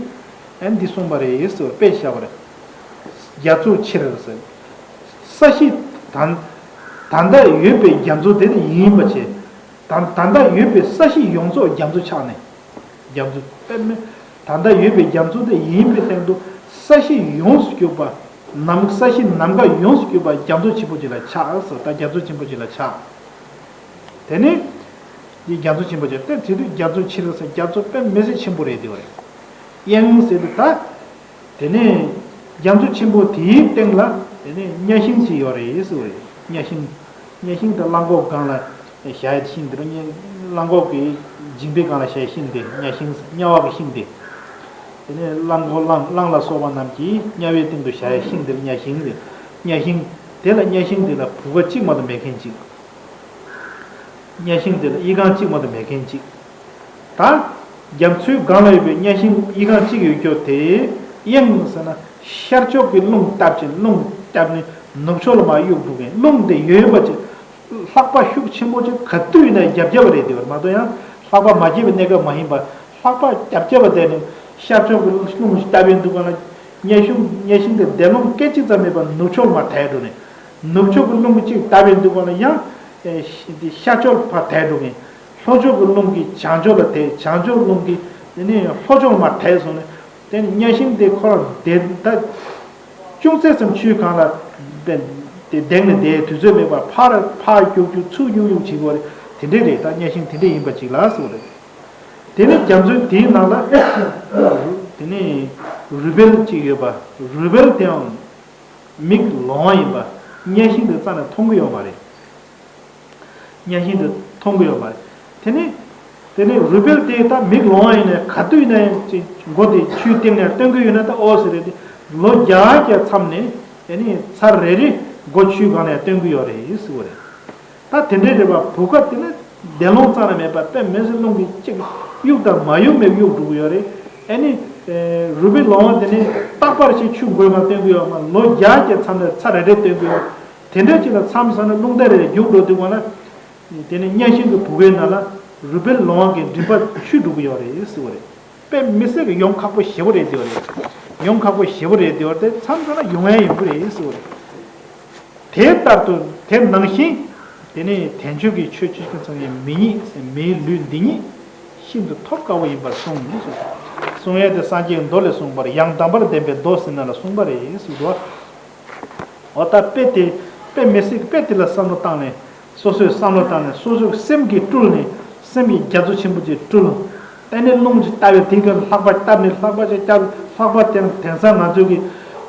ཨ་འདི་གསུངས་པ་རེད་ཟེར་བ་དཔེ་བཞག་པ་རེད། རྒྱ་མཚོ་ཆེར་ཟེར། ས་གཞི་ད་ད་ལྟ་ཡོད་པའི་རྒྱ་མཚོ་དེ་ནི་ཡིན་པ་བྱས། ད་ད་ལྟ་ཡོད་པའི་ས་གཞི་ཡོངས་རྫོགས་རྒྱ་མཚོ་ཆགས་ནས། རྒྱ་མཚོ་དཔེ་མེད། ད་ལྟ་ཡོད་པའི་རྒྱ་མཚོ་དེ་ཡིན་པའི་སྟེང་དུ་ས་གཞི་ཡོངས་སུ་གྱུར་པ། ནམ་ས་གཞི་ནམ་མཁའ་ཡོངས་སུ་གྱུར་པ་རྒྱ་མཚོ་ཆེན་པོ་ཅིག་ལ་ཆགས་སོ། ད་རྒྱ་མཚོ་ཆེན་པོ་ཅིག་ལ་ཆགས། དེ་ནས་འདི་རྒྱ་མཚོ་ཆེན་པོ་ཅིག་སྟེ། དེ་དུས་རྒྱ་མཚོ་ཆེར་ཟེར། རྒྱ་མཚོ་དཔེ་མི་སྲིད་ཆེན་པོ་རེད་དེ་བ་རེད། གཡེང་ཟེར་དུས་ད། དེ་ནས་རྒྱ་མཚོ་ཆེན་པོ་དེའི་སྟེང་ལ་དེ་ནས་གཉའ་ཤིང་ཅིག་ཡོད་རེད་ཟེར་བ་རེད། གཉའ་ཤིང་། གཉའ་ཤིང་དེ་གླང་གོག་སྒང་ལ་བཞག་ཡའི་ཤིང་དེ་རེད། གླང་གོག་གི་མཇིང་པའི་སྒང་ལ་བཞག་ཡའི་ཤིང་དེ་གཉའ་ཤིང་། གཉའ་བ་གི་ཤིང་དེ། དེ་ནས་གླང་གོག་གླང་གླང་ལ་སོགས་པ་རྣམས་ཀྱིས་གཉའ་བའི་སྟེང་དུ་བཞག་ཡའི་ཤིང་དེ་གཉའ་ཤིང་དེ། གཉའ་ཤིང་དེ་ལ། གཉའ་ཤིང་དེ་ལ་བུ་ག་གཅིག་མ་གཏོགས་མེད་མཁན་ཅིག་གཉའ་ཤིང་དེ་ལ་གཡི་གང་གཅིག་མ་གཏོགས་མེད་མཁན་ཅིག་ད་རྒྱ་མཚོའི་སྒང་ལ་ཡོད་པའི་གཉའ་ཤིང་གཡི་གང་གཅིག་ཡོད་རྒྱུ་དེ་གཡེང་ཟེར་ན་ཤར་ཕྱོགས་ཀྱི་རླུང་བཏབ་ཅིང་། རླུང་བཏབ་ནས་ནུབ་ཕྱོགས་ལ་མར་གཡུག་འགྲོ་མཁན། རླུང་དེ་ཡོད་པ་ཅིག་ལྷགས་པ་ཤུགས་ཆེན་པོ་ཅིག་ག་དུས་ཡིན་ན་རྒྱབ་རྒྱབ་པ་རེད་དེ་བ་མ་གཏོགས་ཡང་ལྷགས་པ་མ་རྒྱབ་པའི་གནས་སྐབས་མ་ཡིན་པ། ལྷགས་པ་རྒྱབ་རྒྱབ་པ་དེ་ནི་ཤར་ཕྱོགས་ཀྱི་རླུང་ཞིག་བཏབ་པའི་འདུག་ག་ལ། གཉའ་ཤིང་གཉའ་ཤིང་དེ་འདས་རླུང་སྐད་ཅིག་ཙམ་མེད་པར་ནུབ་ཕྱོགས་མར་དེད་འགྲོ་ནས། ནུབ་ཕྱོགས་ཀྱི་རླུང་གཅིག་བཏབ་པའི་འདུག་ག་ལ། ཡང་ཤར་ཕྱོགས་ཕར་དེད་འགྲོ་མཁན། ལྷོ་ཕྱོགས་ཀྱི་རླུང་གིས་བྱང་ཕྱོགས་ལ་དེད། བྱང་ཕྱོགས་རླུང་གིས་དེ་ནས་ལྷོ་ཕྱོགས་མར་དེད་སོང་ནས། དེ་ནས་གཉའ་ཤིང་དེ་ཁོ་རང་དེ་ད་ཅུང་ཟད་ཙམ་ཆུའི་སྒང་ལ་དེ་དེ་བསྡད་ནས་བསྡད་དུས་ཚོད་མེད་པར་ཕར་ཕར་རྒྱུག་རྒྱུག་ཚུར་གཡུག་གཡུག་བྱེད་དགོས་རེད། དེ་འདྲས་རེད། ད་གཉའ་ཤིང་དེ་འདྲས་ཡིན་པ་ཅིག་ལ་ཟེར་བ་རེད། དེ་ནས་རྒྱ་མཚོའི་དེའི་ནང་ལ་དེ་ནས་རུས་སྦལ་གཅིག་ཡོད་པ། རུས་སྦལ་དེའང་མིག་ལོང་བ་ཡིན་པ། གཉའ་ཤིང་དེ་རྩ་ནས་མཐོང་གི་ཡོད་མ་རེད། གཉའ་ཤིང་དེ་མཐོང་གི་ཡོད་མ་རེད། དེ་ནས་དེ་ནས་རུས་སྦལ་དེ་ད་མིག་ལོང་བ་ཡིན་ནའི་ག་དུས་ཡིན་ན་ཡང་ཅིག་མགོ་དེ་ཆུའི་སྟེང་ནས་སྟོན་གི་ཡོད་ན་ད་ཨོ་ཟེར་རེད་དེ། ལོ་བརྒྱ་བརྒྱ་མཚམས་ནས་དེ་ནས་ཚར་རེ་རེ་མགོ་ཆུའི་སྒང་ནས་སྟོན་གི་ཡོད་རེད་ཟེར་བ་རེད། ད་དེ་འདྲའི་རེད་པ། བུ་ག་དེ་ནི་འདས་རླུང་རྩ་ནས་མེད་པ། དཔེ་མི་སྲིད་རླུང་གིས་གཅིག་གཡུག་དང་མ་གཡུག་མེད་གཡུག་འགྲོ་གི་ཡོད་རེད། ཨ་ནི་རུས་སྦལ་ལོང་བ་དེ་ནི་རྟག་པར་ཞིག་ཆུ་མགོའི་སྒང་སྟོན་གི་ཡོད་མ། ལོ་བརྒྱ་བརྒྱ་མཚམས་ནས་ཚར་རེ་རེ་སྟོན་གི་ཡོད། དེ་འདྲ་ཅིག་ལ་མཚམས་བསགས་ནས་རླུང་རྟ་རེ་རེ་རྒྱུག་འགྲོ་དུས་སྒང་ལ། དེ་ནི་གཉའ་ཤིང་གི་བུ་གའི་ནང་ལ་རུས་སྦལ་ལོང་བ་གི་མགྲིན་པ་ཆུས་འགྲོ་གི་ཡོད་རེད་ཟེར་བ་རེད། དཔེ་མི་སྲིད་ཀྱི་ཡོང་ཁག་པོ་ཞེ་པོ་རེད་ཟེར་བ་རེད། ཡོང་ཁག་པོ་ཞེ་པོ་རེད་ཟེར་བ་རེད། དེ་མཚམས་བསགས་ན་ཡོང་ཡ་ཡོང་གི་རེད་ཟེར་བ་རེད། དེ་ལྟར་དུ་དེ་ནང་བཞིན་དེ་ནི་དལ་འབྱོར་གྱི་ཆོས་ཆོས་ཅན་ཚང་བའི་མི་ཉིད་མིའི་ལུས་འདི་ཉིད་ཤིན་ཏུ་ཐོབ་དཀའ་བོ་ཡིན་པར་གསུངས་ནས་གསུངས། གསུང་ཡས་དེ་སངས་རྒྱས་མདོ་ལས་གསུངས་པར་ཡང་དམ་པར་ལྡན་པའི་མདོ་ཟེར་ན་ལ་གསུངས་པ་རེད་ཟེར་འདུག་འོ་ད་དཔེ་དེ་དཔེ་མི་སྲིད་དཔེ་དེ་ལ་བསམ་བློ་བཏང་ནས། སོ་སོས་བསམ་བློ་བཏང་ནས་སོ་སོའི་སེམས་ཀྱིས་སྤྲུལ་ནས་སེམས་ཀྱི་རྒྱ་མཚོ་ཆེན་པོ་ཅིག་སྤྲུལ། ཨ་ནི་རླུང་ཅིག་བཏབ་པའི་དེའི་སྒང་ལ་ལྷགས་པ་བཏབ་ནས་ལྷགས་པ་ཅིག་བཏབ། ལྷགས་པ་དེ་དེང་སང་ང་ཚོའི་གི་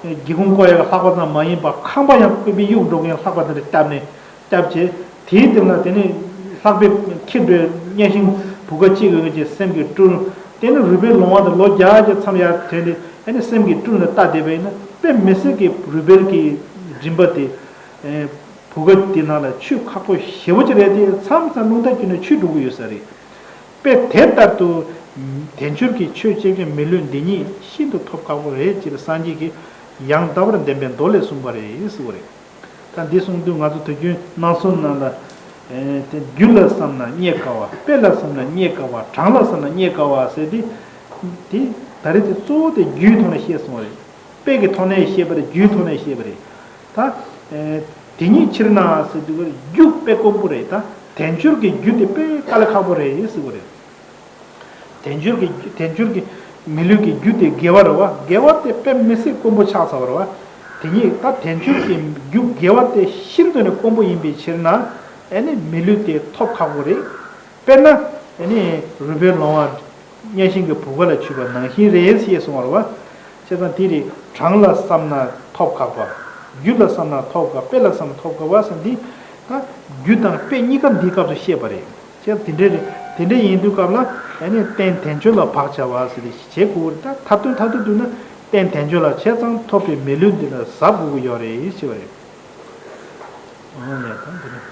སྒེའུ་ཁུང་བསྐོར་ཡག་གི་ལྷགས་པ་ཙམ་མ་ཡིན་པར་ཁང་པ་ཡང་བསྐོར་བའི་གཡུག་འགྲོ་མཁན་ལྷགས་པ་དེ་འདྲ་བཏབ་ནས་བཏབ་བྱས། དེའི་སྟེང་ལ་དེ་ནས་ལྷགས་པའི་འཁྱེར་འགྲོའི་གཉའ་ཤིང་བུ་ག་གཅིག་ཡོད་མཁན་གྱི་སེམས་ཀྱིས་སྤྲུལ། དེ་ནས་རུས་སྦལ་ལོང་བ་དེ་ལོ་བརྒྱ་བརྒྱ་མཚམས་ཡར་དེད་ནས་ཨ་ནི་སེམས་ཀྱིས་སྤྲུལ་ནས་བལྟས་བསྡད་པ་ཡིན་ན་དཔེ་མི་སྲིད་ཀྱི་རུས་སྦལ་གྱི་མགྲིན་པ་དེ། བུ་ག་དེ་ནང་ལ་ཆུ་ཁག་པོ་ཞེ་པོ་ཅིག་རེད་དེ། མཚམས་མཚམས་རླུང་རྟ་བརྒྱུད་ནས་ཆུ་འགྲོ་གི་ཡོད་ས་རེད། དཔེ་དེ་ལྟར་དུ་ དལ་འབྱོར་གྱི་ཆོས་བཅས་ཀྱང་མི་ལུས་འདི་ཉིད་ཤིན་ཏུ་ཐོབ་ཁག་པོ་རེད་ཅེས་སངས་རྒྱས་ཀྱིས་ཡང་དག་པར་ལྡན་པའི་མདོ་ལས་གསུངས་པ་རེད་ཟེར་བ་རེད། ད་འདི་གསུངས་དུས་ང་ཚོ་དུས་རྒྱུན་སྣང་ཚུལ་ནང་ལ། ཨེ་དེ་རྒྱུ་ལ་བསམ་ན་རྙེད་དཀའ་བ། དཔེ་ལ་བསམ་ན་རྙེད་དཀའ་བ། གྲངས་ལ་བསམ་ན་རྙེད་དཀའ་བ་ཟེར་ཏེ། དེ་ད་རེས་དེ་གཙོ་བོ་དེ་རྒྱུའི་ཐོག་ནས་བཤད་སོང་བ་རེད། དཔེ་གི་ཐོག་ནས་བཤད་པ་རེད། རྒྱུའི་ཐོག་ནས་བཤད་པ་རེད། ད་ཨེ་དེ་ཉིད་ཕྱིར་ན་ཟེར་དུས་རྒྱུ་དཔེ་དཀོན་པོ་རེད། ད་དལ་འབྱོར་གྱི་རྒྱུ་དེ་དཔེ་དཀའ་ལས་ཁག་པོ་རེད་ཟེར་བ་རེད། དལ་འབྱོར་གྱི་རྒྱུ་དལ་འབྱོར་གྱི་མི་ལུས་ཀྱི་རྒྱུ་དེ་དགེ་བ་རེད་བ། དགེ་བ་དེ་དཔེ་མི་སྲིད་དཀོན་པོ་ཆགས་ཚར་བ་རེད་བ། དེ་ཉིད་ད་དལ་འབྱོར་གྱི་རྒྱུ་དགེ་བ་དེ་ཤིན་ཏུ་ནས་དཀོན་པོ་ཡིན་པའི་ཕྱིར་ན་ཨེ་ནི་མི་ལུས་དེ་ཐོབ་ཁག་པོ་རེད། དཔེར་ན་ཨེ་ནི་རུས་པའི་ལོང་བ་གཉན་ཤིང་གི་བུ་ག་ལ་ཆུད་པ་ནང་བཞིན་རེད་ཞེས་གསུངས་པ་རེད་བ། བྱས་ཙང་དེ་རེད། གྲངས་ལ་བསམ་ན་ཐོབ་ཁག་པ། རྒྱུ་ལ་བསམ་ན་ཐོབ་ཁག་དཔེ་ལ་བསམ་ན་ཐོབ་ཁག་པ་ཟེར་འདི། ད་རྒྱུ་དང་དཔེ་གཉིས་ཀ་འདིའི་སྐབས་སུ་བཤད་པ་རེད། བྱས་དེ་འདྲ་རེད། དེ་འདྲ་ཡིན་དུས་སྐབས་ལ་ཨ་ནི་རྟེན་དལ་འབྱོར་ལ་བག་བྱ་བ་ཟེར་ཏེ་བྱེད་དགོས་པ་རེད། ད་མཐར་ཐུག་མཐར་ཐུག་བསྡུས་ན་རྟེན་དལ་འབྱོར་ལ་བྱས་ཙང་ཐོབ་པའི་མི་ལུས་འདི་ལ་གཟབ་དགོས་ཀྱི་ཡོད་རེད་ཞེས་པ་རེད། འོ་ཡ་ད་འདི་ནི།